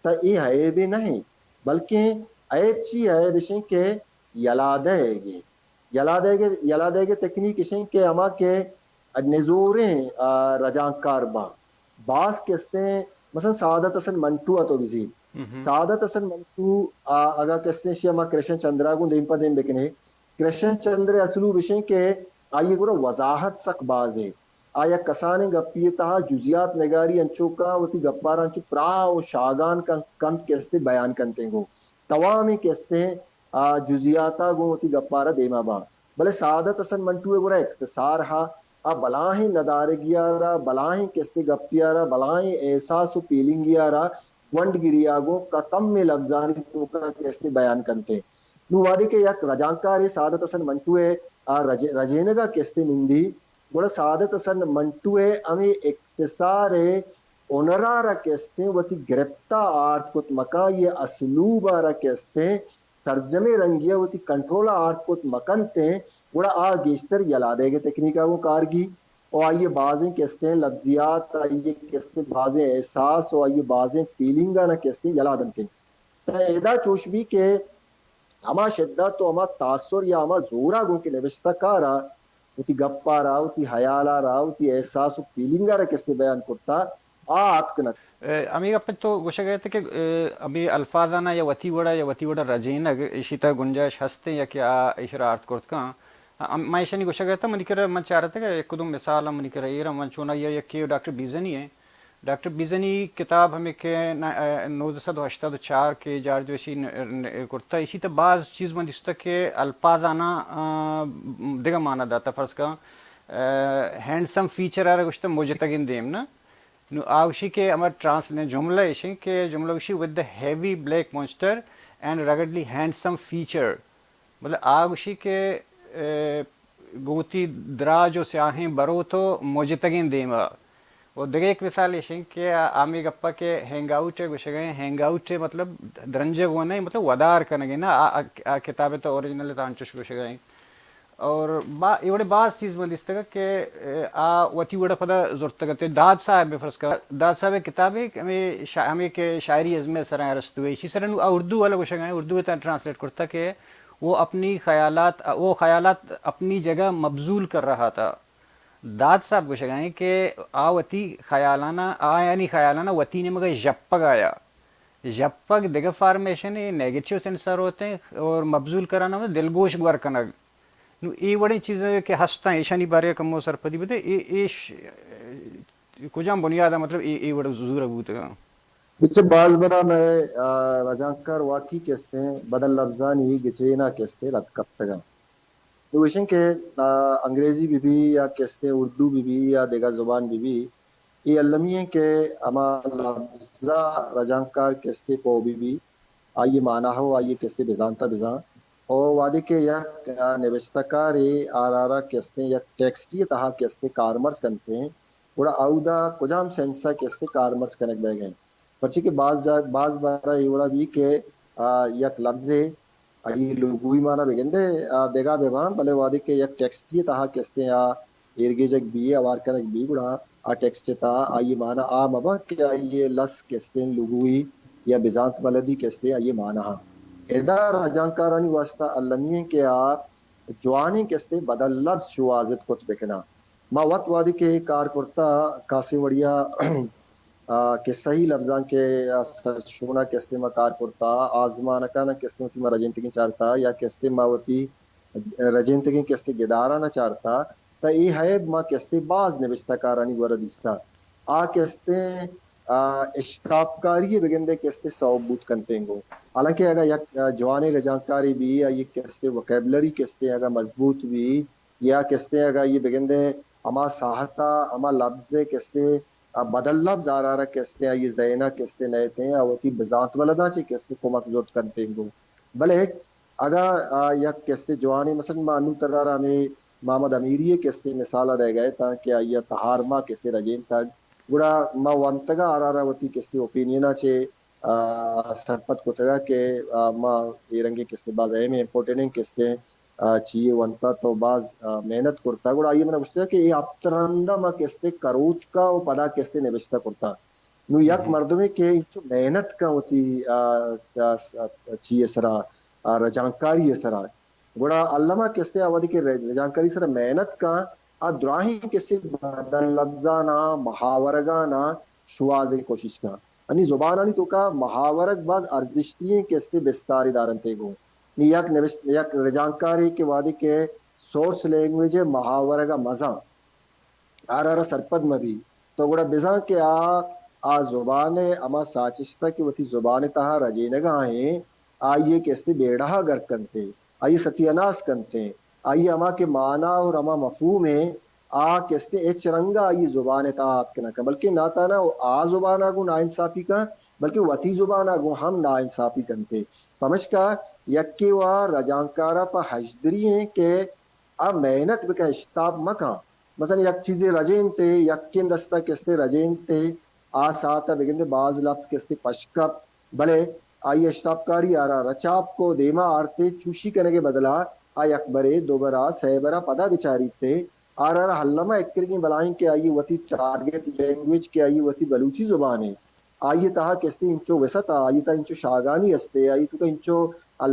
تہ اے عیبے نہ انت، بلکیں عیب چی؟ عیب اش انت کہ یلہ دئیگ ءِ، یلہ دئیگ ءِ، یلہ دئیگ ءِ تکنیک اش انت کہ ہما کہ نزوریں، آ، رجانکار باں، باز کہ استیں، مثلاً سعادت حسن منٹو ءَ تو بزیر۔ سعادت حسن منٹو، آ، اگاں کہ استیں شی ہما کرشن چندرا گوں دیم پہ دیم بکنے، کرشن چندر ءِ اسلوب اش انت کہ آئی ءِ گورا وضاحت سک باز انت۔ آ یک کسانیں گپے ءِ تہا جزیات نگاری انچو کاں وتی گپارا انچو پراہ و شاگان کن-، کنت کہ استیں بیان کنت گوں توامیں کہ استیں آ جزیاتا گوں وتی گپارا دیما باں۔ بلے سعادت حسن منٹو ءِ گورا اختصار ہا، آ بلاہیں ندارگی ءَ را، بلاہیں کہ استیں گپے ءَ را، بلاہیں احساس و فیلنگے ءَ را گونڈ گری ءَ گوں کمیں لبزانی توکا کہ استیں بیان کنت۔ نوں وہدے کہ یک رجانکارے سعادت حسن منٹو ءِ آ رج-، رجینگ ءَ کہ استیں نندی، گڑا سعادت حسن منٹو ءِ ہمے اختصار ءِ ہنر ءَ را کہ استیں وتی گرپت ءَ آرت کت مکاں، آئی ءِ اسلوب ءَ را کہ استیں سرجمیں رنگی ءَ وتی کنٹرول ءَ آرت کت مکنت، گڑا آ گیشتر یلہ دئیگ ءِ تکنیک ءَ گوں کارگی و آئی ءِ بازیں کہ استیں لبزیات، آئی ءِ کہ استیں بازیں احساس و آئی ءِ بازیں فیلنگ آناں کہ استیں یلہ دنت۔ تہ ادا چوش بی کہ ہما شدت و ہما تاثر یا ہما زورا گوں کہ نبشتہ کارا وتی گپارا، وتی ہیالارا، وتی احساس و فیلنگارا کہ استیں بیان کرتا، آ آتک نہ۔ اے، ہمے گپ تو گوشگ ءَ ات کہ، اے، ہمے الفاظانا یا وتی وڑا یا وتی وڑا رجینگ، ایشی تہ گنجائش ہستیں یا کہ آ ایشرا آرت کرت کن۔ ہم-، ما ایشانی گوشگ ءَ اتاں، منی کرا من چارتگ ءَ یک دو مثال ہم منی کرا ایر، من چون آئی ءَ یکے ڈاکٹر بیزنی ایں۔ ڈاکٹر بیزنی کتاب ہمے کہ ن-، اے، نوزدہ سد و ہشتاد و چار کہ جارج ویشی ن-، ن-، کرتا، ایشی تہ باز چیز من دیستہ کہ الفاظانا، آ، دگہ معنی داتا، فرض کن، اے، ہینڈسم فیچر ءَ را گوشتہ مجتگیں دیم نا۔ نو آ گوشی کہ ہما ٹرانسلیشن جملہ ایشیں کہ جملہ گوشی: "With the heavy black monster and ruggedly handsome feature"، مطلب آ گوشی کہ، اے، گوں وتی دراج و سیاہیں بروت و مجتگیں دیما۔ و دگہ یک مثال ایشیں کہ آ-، ہمے گپا کہ ہینگ آؤٹ ءَ گوشگ ءَ، ہینگ آؤٹ ءَ مطلب درنجے گون نہ، مطلب ودار کنگے نا، آ، آ، آ کتاب ءِ تہ اوریجنل ءِ تہ انچوش گوشگ ءَ۔ اور با-، اے وڑیں باز چیز من دیستگ کہ، اے، آ وتی وڑا پدا زرتگ ات۔ داد صاحب ءَ فرض کن، داد صاحب ءِ کتابے کہ ہمے شا-، ہمے کہ شاعری ازم ءِ سرا ارسطو ءِ، ایشی سرا نوں آ اردو والا گوشگ ءَ، اردو ءِ تہ ٹرانسلیٹ کرتا کہ وہ اپنی خیالات، وہ خیالات اپنی جگہ مبذول کر رہا تھا۔ داد صاحب گوشگ ءَ کہ آ وتی خیالانا، آیانی خیالانا وتی نیمگا ژپگ آیا۔ ژپگ دگہ فارمیشن ءِ، نیگیٹو سینس ءَ روت ایں، اور مبذول کرانا مطلب دلگوش گور کنگ۔ نوں اے وڑیں چیز کہ ہستاں، ایشانی بارے ءَ کمو سرپدی بدے، اے، ایش، کجام بنیاد ءَ مطلب اے، اے وڑ زورگ بوتگاں؟ بچہ باز برا مئے، آ، رجانکار واقعی کہ استیں بدل لبزانی گچین ءَ کہ استیں رد کپتگاں۔ نوں ایشیں کہ، آ، انگریزی بہ بی یا کہ استیں اردو بہ بی یا دگہ زبان بہ بی، اے المی ایں کہ ہما لبزا رجانکار کہ استیں پو بہ بی، آئی مانا ہو آئی کہ استیں بزانتا بزان۔ او وہدے کہ یک، آ، نبشتہ کارے آرارا کہ استیں یک ٹیکسٹی تہا کہ استیں کارمرز کنتیں، گڑا اودا کجام سینسا کہ استیں کارمرز کنگ بیگ ءَ ایں۔ پرچے کہ باز جا-، باز بارا اے وڑا بی کہ، آ، یک لبزے آئی لغوی مانا بگندے، آ، دگہ بباں، بلے وہدے کہ یک ٹیکسٹی تہا کہ استیں آ ایرگیجگ بی، ہوار کنگ بی، گڑا آ ٹیکسٹ تہا آئی مانا آ مباں کہ آئی لس کہ استیں لغوی یا بزانت بلدی کہ استیں آئی مانا ہاں۔ ادا رجانکارانی واسطہ المی ایں کہ آ جوانیں کہ استیں بدل لبز شوہازت کت بکناں۔ ما وت وہدے کہ کار کرتا، کاسیں وڑیا، آ، کسہی لبزانک ءِ، آ، سرشونا کہ استیں ما کار کرتا، آزمانکانا کہ استیں وتی ما رجینتگیں چارتا، یا کہ استیں ما وتی رجینتگیں کہ استیں گدارانا چارتا، تہ اے ہیب ما کہ استیں باز نبشتہ کارانی گورا دیستا۔ آ کہ استیں، آ، اشتاپکاری بگندے کہ استیں سوب بوت کنتیں گوں۔ حالانکہ اگاں یک، آ، جوانیں رجانکارے بی، آئی کہ استیں ووکیبلری کہ استیں اگاں مضبوط بی، یا کہ استیں اگاں آئی بگندے ہما ساہتا ہما لبز کہ استیں، آ، بدل لبز آرارا کہ استیں آئی ذہنا کہ استیں نئیتیں، آ وتی بزانت بلداں چہ کہ استیں کمک زرت کنتیں گوں۔ بلے اگاں، آ، یک کہ استیں جوانیں، مثلاً ما انوں ترارا ہمے محمد امیری کہ استیں مثالا دئیگا اتاں کہ آئی تہار ما کہ استیں رجینتگ، گڑا ما ونتگا آرارا وتی کہ استیں اوپینینا چہ آ، سرپد کتگ کہ، آ، ما اے رنگیں کسے باز اہم امپورٹنٹ کسے، آ، چیے ونتا تو باز، آ، محنت کرتا۔ گڑا آئی ء من گوشتگ کہ اے ہپت رندا ما کسے کروتکا و پدا کسے نبشتہ کرتا۔ نوں یک مردمے کہ انچو محنت کن وتی، آ، آ، چیے سرا، آ، رجانکاری سرا، گڑا الما کسے آ وھدے کہ ر-، رجانکاری سرا محنت کن، آ دراہیں کسے بدل لبزاناں، محاورگاناں شوہازگ ء کوشش کن۔ انی زبانانی توکا محاورگ باز ارزشتی ایں کسے بستارے دارنت ء گوں۔ نی یک نوشت-، یک رجانکارے کہ وھدے کہ سورس لینگویج ء محاورگ ء مزن آرا را سرپد مہ بی، تو گڑا بزاں کہ آ، آ زبان ء ہما ساچشتہ کہ وتی زبان ء تہا رجینگا ایں، آئی ء کسے بیڑہ ء گر کنت ء آئی ء ستیاناس کنت ء آئی ء ہما کہ مانا اور ہما مفہوم ء آ کسے ہچ رنگ ء آئی ء زبان ء تہا آتک نہ کن، بلکہ نہ تہنا آ زبان ء گوں ناانصافی کن، بلکہ وتی زبان ء گوں ہم ناانصافی کنت ء پمشکا یکے وا رجانکار ء پہ ہژدری ایں کہ آ محنت بکن، اشتاپ مکن۔ مثلاً یک چیزے رجینت ء، یکیں دستا کسے رجینت ء، آ ساعت ء بگندے باز لبز کسے پش کپت، بلے آئی ء اشتاپکاری آرا رچاپ کو دیما آرت ء چوشی کنگ ء بدلا آ یک برے، دو برا، سئے برا پدا بچاریت ء آرا را الما اکرگیں بلاہیں کہ آئی ء وتی ٹارگٹ لینگویج کہ آئی ء وتی بلوچی زبان ء آئی ء تہا کسے انچو وسعت ء، آئی ء تہا انچو شاگانی است ء، آئی ء توکا انچو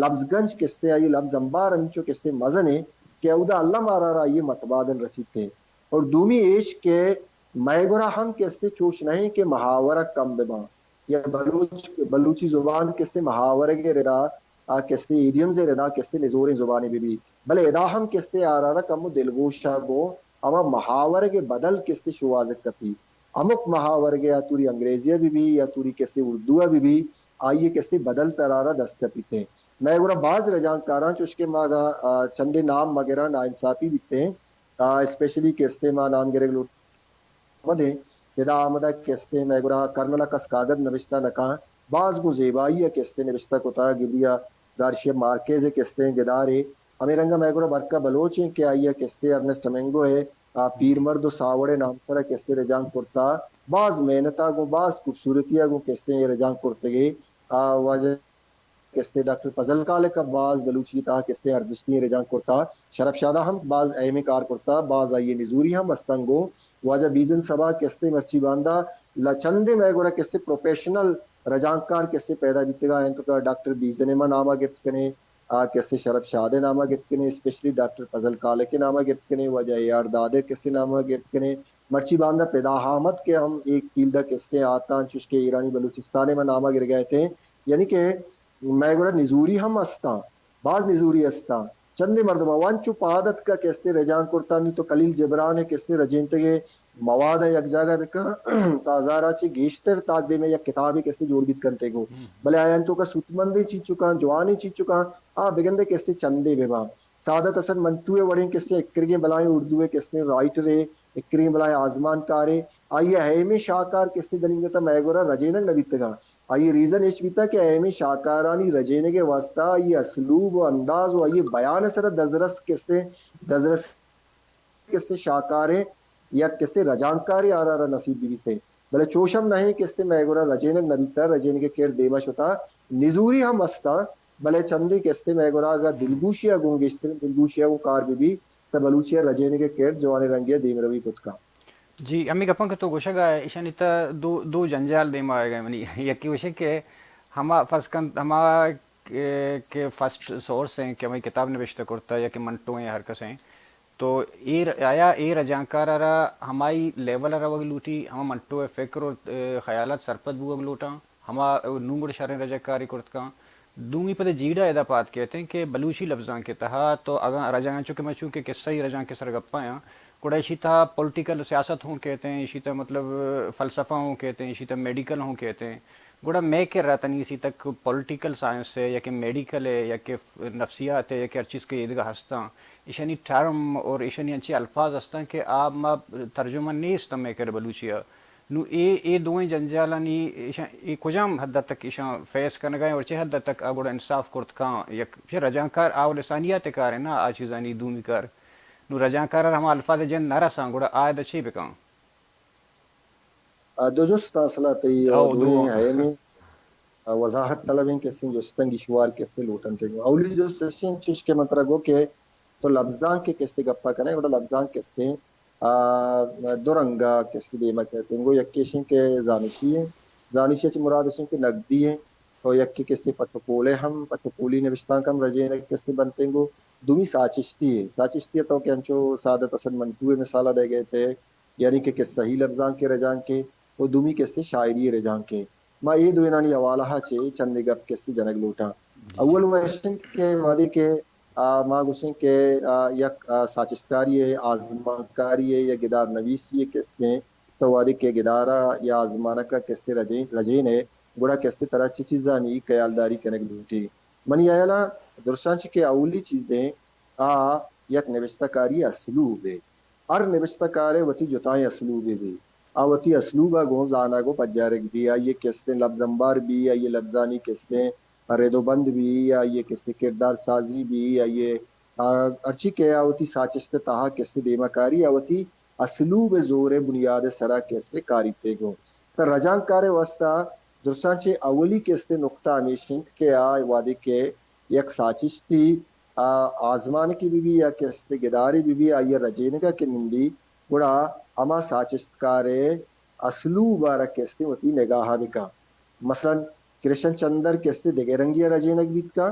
لبز گنج کسے، آئی ء لبز انبار انچو کسے مزن ء کہ اودا الم آرا را آئی ء متبادل رسیت ء۔ اور دومی ایش کہ مئے گورا ہم کستے چوش نہ ایں کہ محاورہ کم بہ باں یا بلوچ، بلوچی زبان کستے محاورگ ءِ ردا، آ کستے ایڈیمز ءِ ردا کستے نزوریں زبانے بہ بی، بلے ادا ہم کستے آرارا کمو دلگوش ءَ گوں ہما محاورگ ءِ بدل کستے شوہازگ کپی۔ ہمک محاورگ ءَ یا توری انگریزی ءَ بہ بی یا توری کستے اردو ءَ بہ بی، آئی ءِ کستے بدل ترارا دست کپیت ایں۔ مئے گورا باز رجانکاراں، چوش کہ ما اگاں، آ، چندے نام مگراں ناانصافی بیت ایں، آ، اسپیشلی کستے ما نام گرگ لوٹ آمد ایں۔ ادا آمد ءَ کستیں مئے گورا کرنل ءَ کس کاگد نبشتہ نہ کن۔ باز گوں زیبائی ءَ کستیں نبشتہ کتگ۔ عبری ءَ گارشیا مارکیز ءِ کستیں گدارے۔ ہمے رنگ ءَ مئے گورا برکا بلوچ ایں کہ آئی ءَ کستیں ارنسٹ ہمنگوئے، آ، پیرمرد ءُ ساوڑ ءِ نامسر ءَ کستیں رجانک کرتا۔ باز محنت ءَ گوں باز خوبصورتی ءَ گوں کستیں اے رجانک کرتگے۔ آ، واجہ کسے ڈاکٹر فضل خالق ءَ باز بلوچی ءِ تہا کسے ارزشتی رجانک کرتا۔ شرف شاد ءَ ہم باز اہمیں کار کرتا، باز آئی ءِ نزوری ہم استنگو۔ واجہ بیزن صبا کسے مرچی باندا ل-، چندے مئے گورا کسے پروفیشنل رجانکار کسے پیدا بیتگا انت کہ ڈاکٹر بیزن ءِ ما ناما گپت کنے، آ کسے شرف شاد ءِ ناما گپت کنے، اسپیشلی ڈاکٹر فضل خالق ءِ ناما گپت کنے، واجہ اے آر داد ءِ کسے ناما گپت کنے۔ مرچی باندا پدا آمد کہ ہم ایک فیلڈ ءَ کسے آتاں، چوش کہ ایرانی بلوچستان ءِ ما ناما گرگا اتیں۔ یعنی کہ مئے گورا نزوری ہم استاں، باز نزوری استاں۔ چندے مردم ءَ انچو پاد اتکا کہ استے رجانک کرتا، نی تو خلیل جبران ءِ کسے رجینتگیں مواد ءَ یک جاگہ بکن، تو ہزار ءَ چہ گیشتر تاک دیما یک کتابے کسے جوڑ بیت کنتے گو۔ بلے آیان توکا سوتمندیں چیز چکاں، جوانیں چیز چکاں، آ بگندے کسے چندے بباں۔ سعادت حسن منٹو ءِ وڑیں کسے اکرگیں بلائیں اردو ءِ کسے رائٹرے، اکرگیں بلائیں آزمانکارے، آئی ءِ ہیمیں شاہکار کسے دنیگتا مئے گورا رجینگ نہ بیتگاں۔ آئی ءِ ریزن ایش بیتا کہ اہمیں شاہکارانی رجینگ ءِ واستہ آئی ءِ اسلوب ءُ انداز ءُ آئی ءِ بیان ءِ سرا دزرس کسے، دزرس کسے شاہکاریں یا کسے رجانکارے آرا را نصیب بہ بیتیں۔ بلے چوش ہم نہ ایں کسے مئے گورا رجینگ نہ بیتا، رجینگ ءِ کرد دیما شتا، نزوری ہم استاں، بلے چندے کسے مئے گورا اگاں دلگوشی ءَ گوں گیشتریں دلگوشی ءَ گوں کار بہ بی، تہ بلوچی ءِ رجینگ ءِ کرد جوانیں رنگے ءَ دیمروی کت کن۔ جی، ہمے گپاں کہ تو گوشگ ءَ ئے، ایشانی تہ دو، دو جنجال دیما آیگ ءَ منی۔ یکے گوشے کہ ہما فرض کن، ہما کہ، کہ فرسٹ سورس ہیں کہ ہمائی کتاب نبشتہ کرتا یا کہ منٹو ہیں ہر کس ہیں، تو اے ر-، آیا اے رجانکار ءَ را ہمائی لیول ءَ روگ لوٹی، ہما منٹو ءِ فکر ءُ، اے، خیالات سرپد بوگ لوٹاں، ہما نوں گڑا شریں رجانکاری کرت کن۔ دومی پدا جیڑہ ادا پاد کیت ایں کہ بلوچی لبزانک ءِ تہا تو اگاں رجانک، چونکہ من چونکہ قصہ ای رجانک ءِ سر گپا آں، گڑا ایشی تہا پولیٹیکل سیاست ہوں کیت ایں، ایشی تہا مطلب فلسفہ ہوں کیت ایں، ایشی تہا میڈیکل ہوں کیت ایں۔ گڑا مئے کرا تنی اسی تک پولیٹیکل سائنس ہے یا کہ میڈیکل ہے یا کہ نفسیات ہے یا کہ ہر چیز کہ ایدگہ ہستاں، ایشانی ٹرم اور ایشانی انچیں الفاظ ہستاں کہ آ ما ترجمہ نیست مئے کرا بلوچی ءَ۔ نوں اے، اے دوئیں جنجالانی ایشاں، اے کجام حد تک ایشاں فیس کنگا ایں اور چہ حد تک آ گڑا انصاف کرت کاں؟ یک چہ رجانکار آ و لسانیات کار ہے نا، آ چیزانی دومی کار۔ نوں رجانکار ہما الفاظ جند نہ رساں، گڑا آ ادا چے بکاں؟ آ، دو جست اصلا تئی او، دوئیں دو۔ ہیمیں، آ، وضاحت طلبیں کسیں جستاں گیشوار کسے لوٹنتے۔ اولی جست اشیں چش کہ من ترا گو کہ تو لبزانک کسے گپا کنے، گڑا لبزانک کسے، آ، دو رنگا کسے دیما کیتیں۔ گو یکے اشیں کہ زانشی ہیں، زانشی چہ مراد اشیں کہ نقدی ہیں، تو یکے کسے پٹ و پولے ہم، پٹ و پولی نوشتانک ہم رجینگ کسے بنتیں۔ گو دومی ساچشتی ہے، ساچشتی ہے تو کہ انچو سعادت حسن منٹو مثالا دے گئے تھے، یعنی کہ قصہی لبزانک ءِ رجانک ءِ و دومی کسے شاعری ءِ رجانک ءِ۔ ما اے دوئینانی حوالہ ءَ چہ چندے گپ کسے جنگ لوٹاں۔ جی۔ اول وش انت کہ وہدے کہ، آ، ما گوشیں کہ، آ، یک، آ، ساچشتکاری ءِ، آزمانکاری ءِ یا گدار نویسی ءِ کسے، تو وہدے کہ گدار ءَ یا آزمانک ءَ کسے رجین، رجین ئے، گڑا کسے ترا چی چیزانی خیالداری کنگ لوٹی؟ منی ہیال ءَ درستاں چہ کہ اولی چیزیں آ یک نبشتہ کاری اسلوبے۔ ہر نبشتہ کارے وتی جتائیں اسلوبے بی۔ آ وتی اسلوب ءَ گوں زانگ و پجارگ بی، آئی ءِ کستیں لبزمبار بی، آئی ءِ لبزانی کستیں رد و بند بی، آئی ءِ کستیں کردار سازی بی، آئی ءِ، آ، ہرچی کہ آ وتی ساچشت ءِ تہا کستیں دیما کاری، آ وتی اسلوب ءِ زور ءِ بنیاد ءِ سرا کستیں کاریتے گوں۔ تہ رجانکار ءِ واستہ درستاں چہ اولی کستیں نقطہ ہمیش انت کہ آ وہدے کہ یک ساچشتی، آ، آزمانکے بہ بی یا کستے گدارے بہ بی، آئی ءِ رجینگ ءَ کہ نندی، گڑا ہما ساچشتکار ءِ اسلوب ءَ را کستے وتی نگاہ ءَ بکن۔ مثلاً کرشن چندر کستے دگہ رنگی ءَ رجینگ بیت کن،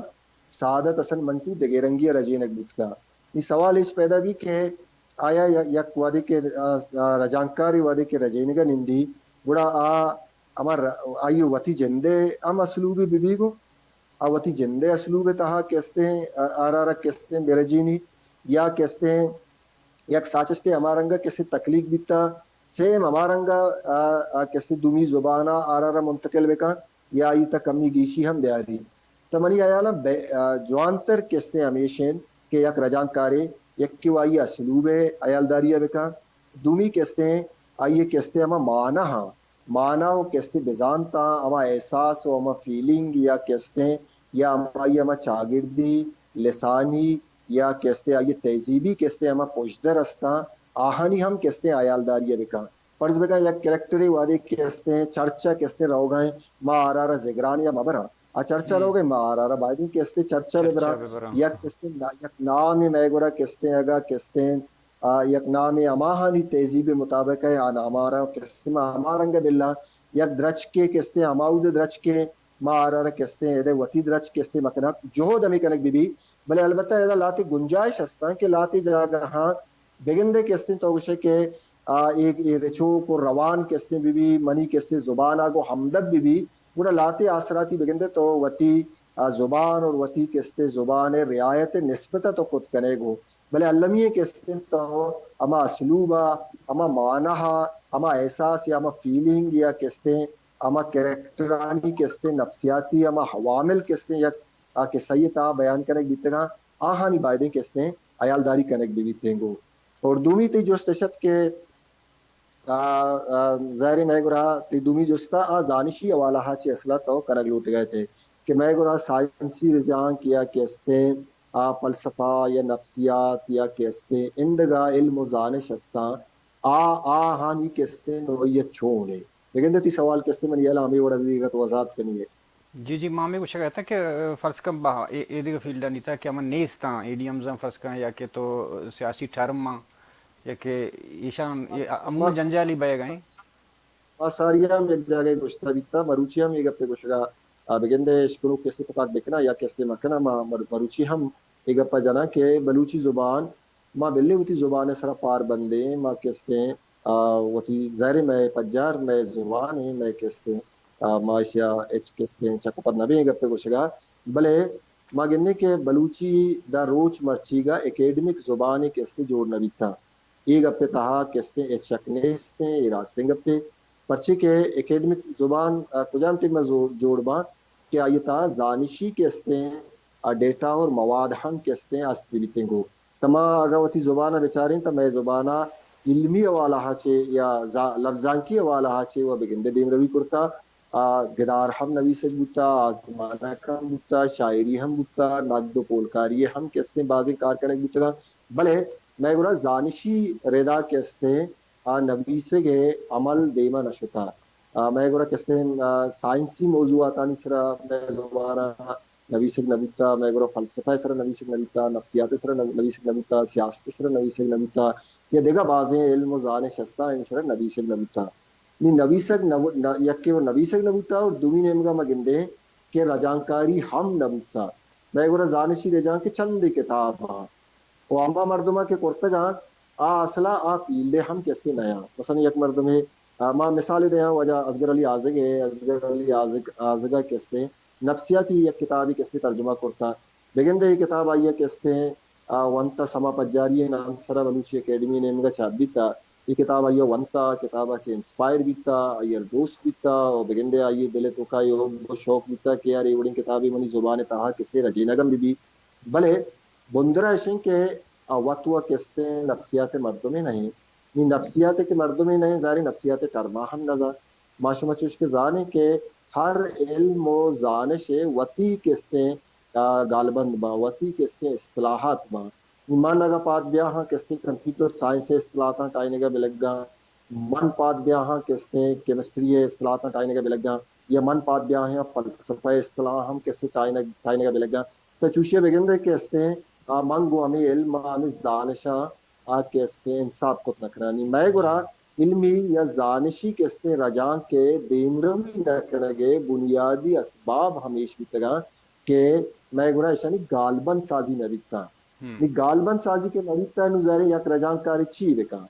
سعادت حسن منٹو دگہ رنگی ءَ رجینگ بیت کن۔ نی سوال ایش پیدا بی کہ آیا یک، یک وہدے کہ، آ، آ، رجانکارے وہدے کہ رجینگ ءَ نندی، گڑا آ ہما ر-، آئی وتی جند ءِ ہم اسلوبے بہ بیگ ءَ، آ وتی جند ءِ اسلوب ءِ تہا کہ استیں، آ، آرا را کہ استیں برجینی، یا کہ استیں یک ساچشتے ہما رنگ ءَ کہ استیں تخلیق بیتا، سیم ہما رنگ ءَ، آ، آ، کہ استیں دومی زبان ءَ آرا را منتقل بکن، یا آئی تہ کمی گیشی ہم بیاری۔ تہ منی ہیال ءَ بہ-، آ، جوانتر کہ استیں ہمیش انت کہ یک رجانکارے، یک کہ آئی اسلوب ءِ ہیالداری ءَ بکن، دومی کہ استیں آئی کہ استیں ہما معنی ہاں، معنی و کہ استیں بزانتاں، ہما احساس و ہما فیلنگ یا کہ استیں، یا ہمائی ہما چاگردی، لسانی یا کہ استیں آئی تہذیبی کہ استیں ہما پژدر استاں، آہانی ہم کہ استیں ہیالداری ءَ بکن۔ فرض بکن یک کریکٹرے وہدے کہ استیں چرچ ءَ کہ استیں روگا ایں، ما آرا را زگران یا مبراں۔ آ چرچ ءَ روگ ءَ، ما آرا را بایدیں کہ استیں چرچ ءَ ببراں۔ یک کہ استیں نا-، یک نامے مئے گورا کہ استیں اگا کہ استیں، آ، یک نامے ہماہانی تہذیب ءِ مطابق ءَ، آ نام آرا کہ استیں ما ہما رنگ ءَ بلاں۔ یک درچکے کہ استیں ہماود ءِ درچکے، ما آرا را کہ استیں ادے وتی درچک کہ استیں مکنگ، جہد ہمے کنگ بہ بی۔ بلے البتہ ادا لہتے گنجائش ہستاں کہ لہتے جاگہاں بگندے کہ استیں تو گوشے کہ، آ، اے، اے رچوک و روان کہ استیں بہ بی، منی کہ استیں زبان ءَ گوں ہمدپ بہ بی، گڑا لہتے آسراتی بگندے تو وتی، آ، زبان اور وتی کہ استیں زبان ءِ رعایت ءِ نسبت ءَ تو کت کنے گو۔ بلے المی ءَ کہ استیں تو ہما اسلوب ءَ، ہما معنی ءَ، ہما احساس یا ہما فیلنگ یا کہ استیں ہما کریکٹرانی کہ استیں نفسیاتی ہما عوامل کہ استیں یک آ قصہ ءِ تہا بیان کنگ بیتگاں، آہانی بایدیں کہ استیں ہیالداری کنگ بہ بیتیں گو۔ اور دومی تئی جست اش ات کہ، آ، آ، ظاہر ہے مئے گورا تئی دومی جست ءَ آ زانشی حوالہ ءَ چہ اصل ءَ تو کنگ لوٹگ ءَ ات کہ مئے گورا سائنسی رجانک یا کہ استیں آ فلسفہ یا نفسیات یا کہ استیں اندگہ علم و زانش استاں، آ، آہانی کہ استیں نوعیت چون ہے؟ بگندے تئی سوال کہ استیں منی ہیال ءَ ہمے وڑ ءَ بیگ ءَ تو وضاحت کنی ہے۔ جی، جی، ما ہمے گوشگ ءَ اتاں کہ، فرض کن بہ اے، اے دگہ فیلڈانی تہا کہ ہما نیستاں، ایڈیمز آں فرض کن، یا کہ تو سیاسی ٹرم آں، یا کہ ایشان، اے عموماً جنجالی بئیگ ءَ ایں۔ ما ساری ہم یک جاگہ گوشتہ بیتا، مروچی ہم اے گپے گوشگا، آ، بگندے اشکنوک کسے تپاک بکنا یا کسے مکنا، ما مر-، مروچی ہم اے گپا جناں کہ بلوچی زبان، ما بلے وتی زبان ءِ سرا پار بندیں، ما کستیں، آ، وتی ظاہر ہے مئے پجار مئے زبان ہے، مئے کستیں، آ، ما اشیا ہچ کستیں چک و پد نہ بیں گپے گوشگا، بلے ما گندیں کہ بلوچی دا روچ مرچیگا اکیڈمک زبانے کستیں جوڑ نہ بیتا۔ اے گپ ءِ تہا کستیں ہچ شک نیستیں، اے راستیں گپے۔ پرچے کہ اکیڈمک زبان، آ، کجام ٹیم ءَ زو-، جوڑ باں کہ آئی ءِ تہا زانشی کستیں، آ، ڈیٹا اور مواد ہم کستیں است بہ بیتیں گو۔ تہ ما اگاں وتی زبان ءَ بچاریں تہ مئے زبان ءَ علمی حوالہ ءَ چہ یا زا-، لبزانکی حوالہ ءَ چہ و بگندے دیمروی کرتا، آ، گدار ہم نویسگ بوتا، آزمانک ہم بوتا، شاعری ہم بوتا، نگد و پولکاری ہم کستیں بازیں کار کنگ بوتگاں۔ بلے مئے گورا زانشی ردا کہ استیں، آ نویسگ ءِ عمل دیما نہ شتا۔ آ، مئے گورا کہ استیں، آ، سائنسی موضوعاتانی سرا مئے زبان ءَ نویسگ نہ بوتا، مئے گورا فلسفہ ءِ سرا نویسگ نہ بوتا، نفسیات ءِ سرا نو-، نویسگ نہ بوتا، سیاست ءِ سرا نویسگ نہ بوتا، یا دگہ بازیں علم و زانش ہستا، آیانی سرا نویسگ نہ بوتا۔ نی نویسگ نہ بو-، نہ، یکے و نویسگ نہ بوتا اور دومی نیمگا ما گندیں کہ رجانکاری ہم نہ بوتا۔ مئے گورا زانشی رجانک ءِ چندے کتاب آں۔ و ہما مردماں کہ کرتگاں، آ اصلا آ فیلڈ ءِ ہم کسے نیاں۔ مثلاً یک مردمے، آ، ما مثالے دیاں، واجہ اصغر علی آزگ ءِ، اصغر علی آزگ، آزگ ءَ کسے نفسیاتی یک کتابے کسے ترجمہ کرتا۔ بگندے اے کتاب آئی ءَ کستیں، آ، ونتا سما پجاری ءِ نام سرا بلوچی اکیڈمی ءِ نیمگا چاپ بیتا۔ اے کتاب آئی ءَ ونتا، کتاب ءَ چہ انسپائر بیتا، آئی ءَ دوست بیتا، و بگندے آئی ءِ دل ءِ توکا اے ہم شوق بیتا کہ یار اے وڑیں کتابے منی زبان ءِ تہا کسے رجینگ ہم بہ بی۔ بلے بندرا اش انت کہ آ وت و کستیں نفسیات ءِ مردمے نہ انت۔ نی نفسیات ءِ کہ مردمے نہ انت، ظاہر انت نفسیات ءِ ٹرما ہم نہ زانت۔ ما شما چوش کہ زانیں کہ ہر علم و زانش ءِ وتی کستیں، آ، گالبند باں، وتی کستیں اصطلاحات باں۔ من اگاں پاد بیاہاں کستیں کمپیوٹر سائنس ءِ اصطلاحاتاں ٹائینگ ءَ بلگاں، من پاد بیاہاں کستیں کیمسٹری ءِ اصطلاحاتاں ٹائینگ ءَ بلگاں، یا من پاد بیاہاں فلسفہ ءِ اصطلاحاں ہم کستیں ٹائینگ، ٹائینگ ءَ بلگاں۔ تو چوشی ءَ بگندے کہ استیں، آ، من گوں ہمے علم ءَ ہمے زانشاں آ کہ استیں انصاف کت نہ کناں۔ نی مئے گورا علمی یا زانشی کہ استیں رجانک ءِ دیمروی نہ کنگ ءِ بنیادی اسباب ہمیش بیتگاں کہ مئے گورا اشانی گالبند سازی نہ بیتاں۔ نی گالبند سازی کہ نہ بیتا، نو ظاہر ہے یک رجانکارے چی بکن؟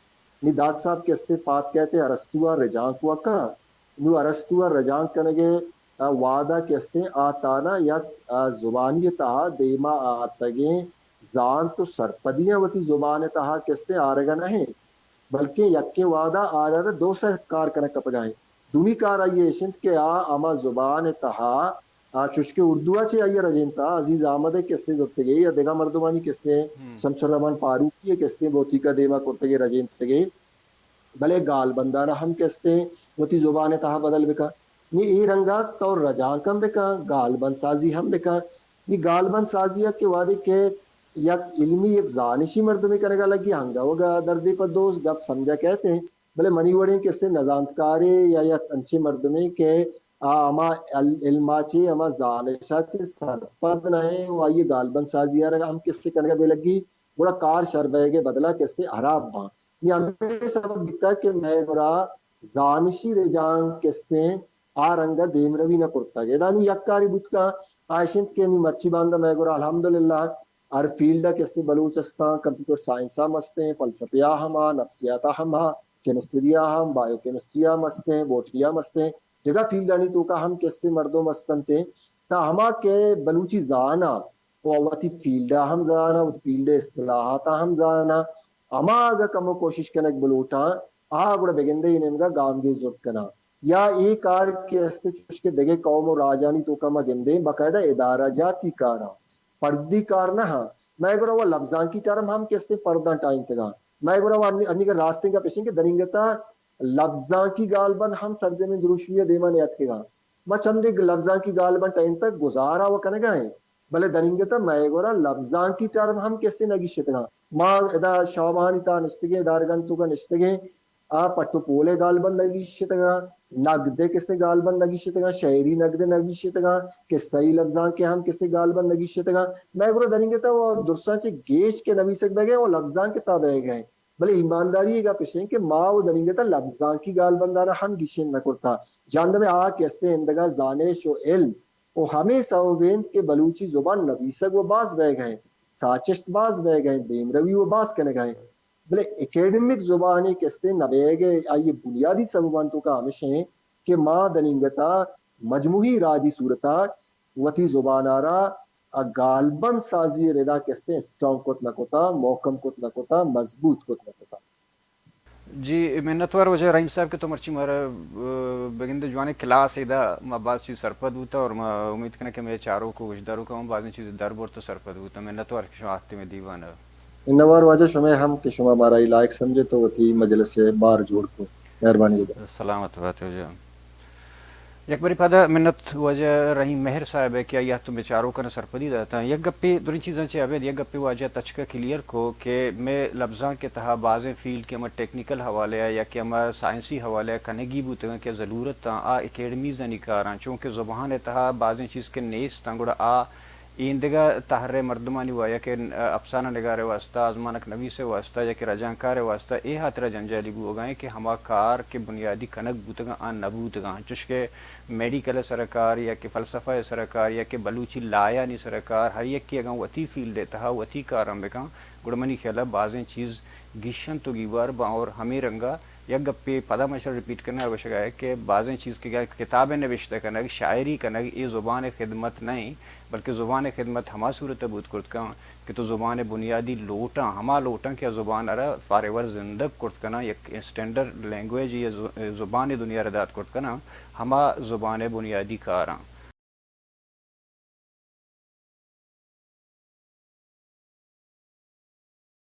نی داد صاحب کہ استے پاد کئیت ارسطو ءَ رجانک وَ کن۔ نو ارسطو ءَ رجانک کنگ ءِ، آ، وہد ءَ کہ استے آ تہنا یک، آ، زبانی ءِ تہا دیما آتگیں زانت و سرپدیاں وتی زبان ءِ تہا کہ استے آرگ ءَ نہ انت، بلکیں یکیں وہد ءَ آرگ ءَ دو سہ کار کنگ کپگ ءَ انت۔ دومی کار آئی ایش انت کہ آ ہما زبان ءِ تہا، آ، چوشکہ اردو ءَ چہ آئی ءَ رجینتا، عزیز احمد ءِ کسے زرتگے یا دگہ مردمانی کسے، شمس الرحمن فاروقی ءِ کسے بوتیکا دیما کرتگے رجینتگے، بلے گالبندان ءَ ہم کسے وتی زبان ءِ تہا بدل بکن۔ نی اے رنگا تو رجانک ہم بکن، گالبند سازی ہم بکن۔ نی گالبند سازی ءَ کہ وہدے کہ یک علمی، یک زانشی مردمے کنگا لگی، ہنگوگا دردے پہ دوست گپ سمجھا کئیت انت۔ بلے منی وڑیں کسے نزانتکارے یا یک انچیں مردمے کہ آ ہما ال-، علم ءَ چہ، ہما زانش ءَ چہ سرپد نہ انت و آئی ءِ گالبند سازی ءَ را ہم کسے کنگ ءَ بہ لگی، گڑا کار شر بئیگ ءِ بدل ءَ کسے ہراب باں۔ نی ہمے سبب بیتگ کہ مئے گورا زانشی رجانک کسے آ رنگ ءَ دیمروی نہ کرتگ۔ ادا نوں یک کارے بوت کنت، آ اش انت کہ نی مرچی باندا مئے گورا الحمدللہ ہر فیلڈ ءَ کسے بلوچ استاں، کمپیوٹر سائنس ءَ ہم استیں، فلسفہ ءَ ہم ہا، نفسیات ءَ ہم ہا، کیمسٹری ءَ ہم، بائیو کیمسٹری ءَ ہم استیں، بوٹنی ءَ ہم استیں، دگہ فیلڈانی توکا ہم کسے مردم استنت، تا ہما کہ بلوچی زاناں و وتی فیلڈ ءَ ہم زاناں، وتی فیلڈ ءِ اصطلاحات ءَ ہم زاناں، ہما اگہ کمو کوشش کنگ بلوٹاں، آ گڑا بگندے اے نیمگا گامگیج زرت کناں۔ یا اے کار کہ است چوش کہ دگہ قوم و راجانی توکا ما گندیں، باقاعدہ ادارہ جاتی کاراں، پردی کار نہ ہاں۔ مئے گورا و لبزانکی ٹرم ہم کہ استیں پرداں ٹائینتگاں۔ مئے گورا و انی، انی کہ راستیں گپ اشیں کہ دننگتا لبزانکی گالبند ہم سرجمیں دروشمی ءَ دیما نیاتکگاں۔ ما چندے لبزانکی گالبند ٹائینتگ، گزارا و کنگا ایں۔ بلے دننگتا مئے گورا لبزانکی ٹرم ہم کسے نہ گیشتگاں۔ ما ادا شامانی تہا نشتگیں، ادارگانی توکا نشتگیں، آ پٹ و پول ءِ گالبند نہ گیشتگاں، نگد ءِ کسے گالبند نہ گیشتگاں، شعری نگد نہ گیشتگاں، قصہی لبزانک ءِ ہم کسے گالبند نہ گیشتگاں۔ مئے گورا دننگتا و درساں چہ گیش کہ نویسگ بئیگ ءَ و لبزانک ءِ تہا بئیگ ءَ۔ بلے ایمانداری ءِ گپ اش انت کہ ما و دننگتا لبزانکی گالبنداں را ہم گیشین نہ کرتا۔ جہندم ءِ آ کہ استیں اندگہ زانش و علم و ہمے سوب انت کہ بلوچی زبان نویسگ و باز بئیگ ءَ انت، ساچشت باز بئیگ ءَ انت، دیمروی و باز کنگ ءَ انت۔ بلے اکیڈمک زبانے کہ استیں نہ بئیگ ءِ آئی ءِ بنیادی سببانی توکا ہمیش انت کہ ما دننگتا مجموعی راجی صورتا وتی زبان ءَ را ءَ گالبند سازی ءِ ردا کہ استیں اسٹرانگ کت نہ کتا، محکم کت نہ کتا، مضبوط کت نہ کتا۔ جی، منتوار واجہ رحیم صاحب کہ تو مرچی مارا، ا، بگندے جوانیں کلاس ادا ما باز چیز سرپد بوتا اور ما امید کناں کہ مئے چاروک و گوشداروک ہم بازیں چیز در برت و سرپد بوتا۔ منتوار کہ شما آتے مئے دیوان ءَ۔ منتوار واجہ شمئے ہم کہ شما مارا اے لائق سمجھت و وتی مجلس ءَ بار جوڑ کو۔ مہربانی گزار۔ سلامت بات واجہ۔ یک برے پدا منت واجہ رحیم مہر صاحب ءَ کہ آئی ءَ تو بچاروکاں سرپدی داتاں۔ یک گپے، دریں چیزاں چہ ابید یک گپے واجہ تچک ءَ کلیئر کو کہ مئے لبزانک ءِ تہا بازیں فیلڈ کہ ہما ٹیکنیکل حوالے ءَ یا کہ ہما سائنسی حوالے ءَ کنگی بوتگاں کہ ضلورت آں، آ اکیڈمیزانی کاراں، چونکہ زبان ءِ تہا بازیں چیز کہ نیست آں، گڑا آ ایندگہ تہر ءِ مردمانی وا-، یا کہ افسانہ نگار ءِ واستہ، آزمانک نویس ءِ واستہ یا کہ رجانکار ءِ واستہ اے ہاترا جنجالی بوگ ءَ ایں کہ ہما کار کہ بنیادی کنگ بوتگاں، آ نہ بوتگاں۔ انچوش کہ میڈیکل ءِ سرا کار یا کہ فلسفہ ءِ سرا کار یا کہ بلوچی لایانی سرا کار، ہر یکے اگاں وتی فیلڈ ءِ تہا وتی کاراں بکن، گڑا منی خیال ءَ بازیں چیز گیشنت و گیوار باں۔ اور ہمے رنگ ءَ یک گپے پدا من شر ریپیٹ کناں، گوشگ ءَ کہ بازیں چیز کہ کتاب ءِ نبشتہ کنگ، شاعری کنگ، اے زبان ءِ خدمت نہ ایں، بلکہ زبان ءِ خدمت ہما صورت ءَ بوت کرت کن کہ تو زبان ءِ بنیادی لوٹاں، ہما لوٹاں کہ آ زبان ءَ را فار ایور زندگ کرت کناں، یک اسٹینڈرڈ لینگویج یا ز-، زبان ءِ دنیا ءَ را دات کرت کناں، ہما زبان ءِ بنیادی کاراں۔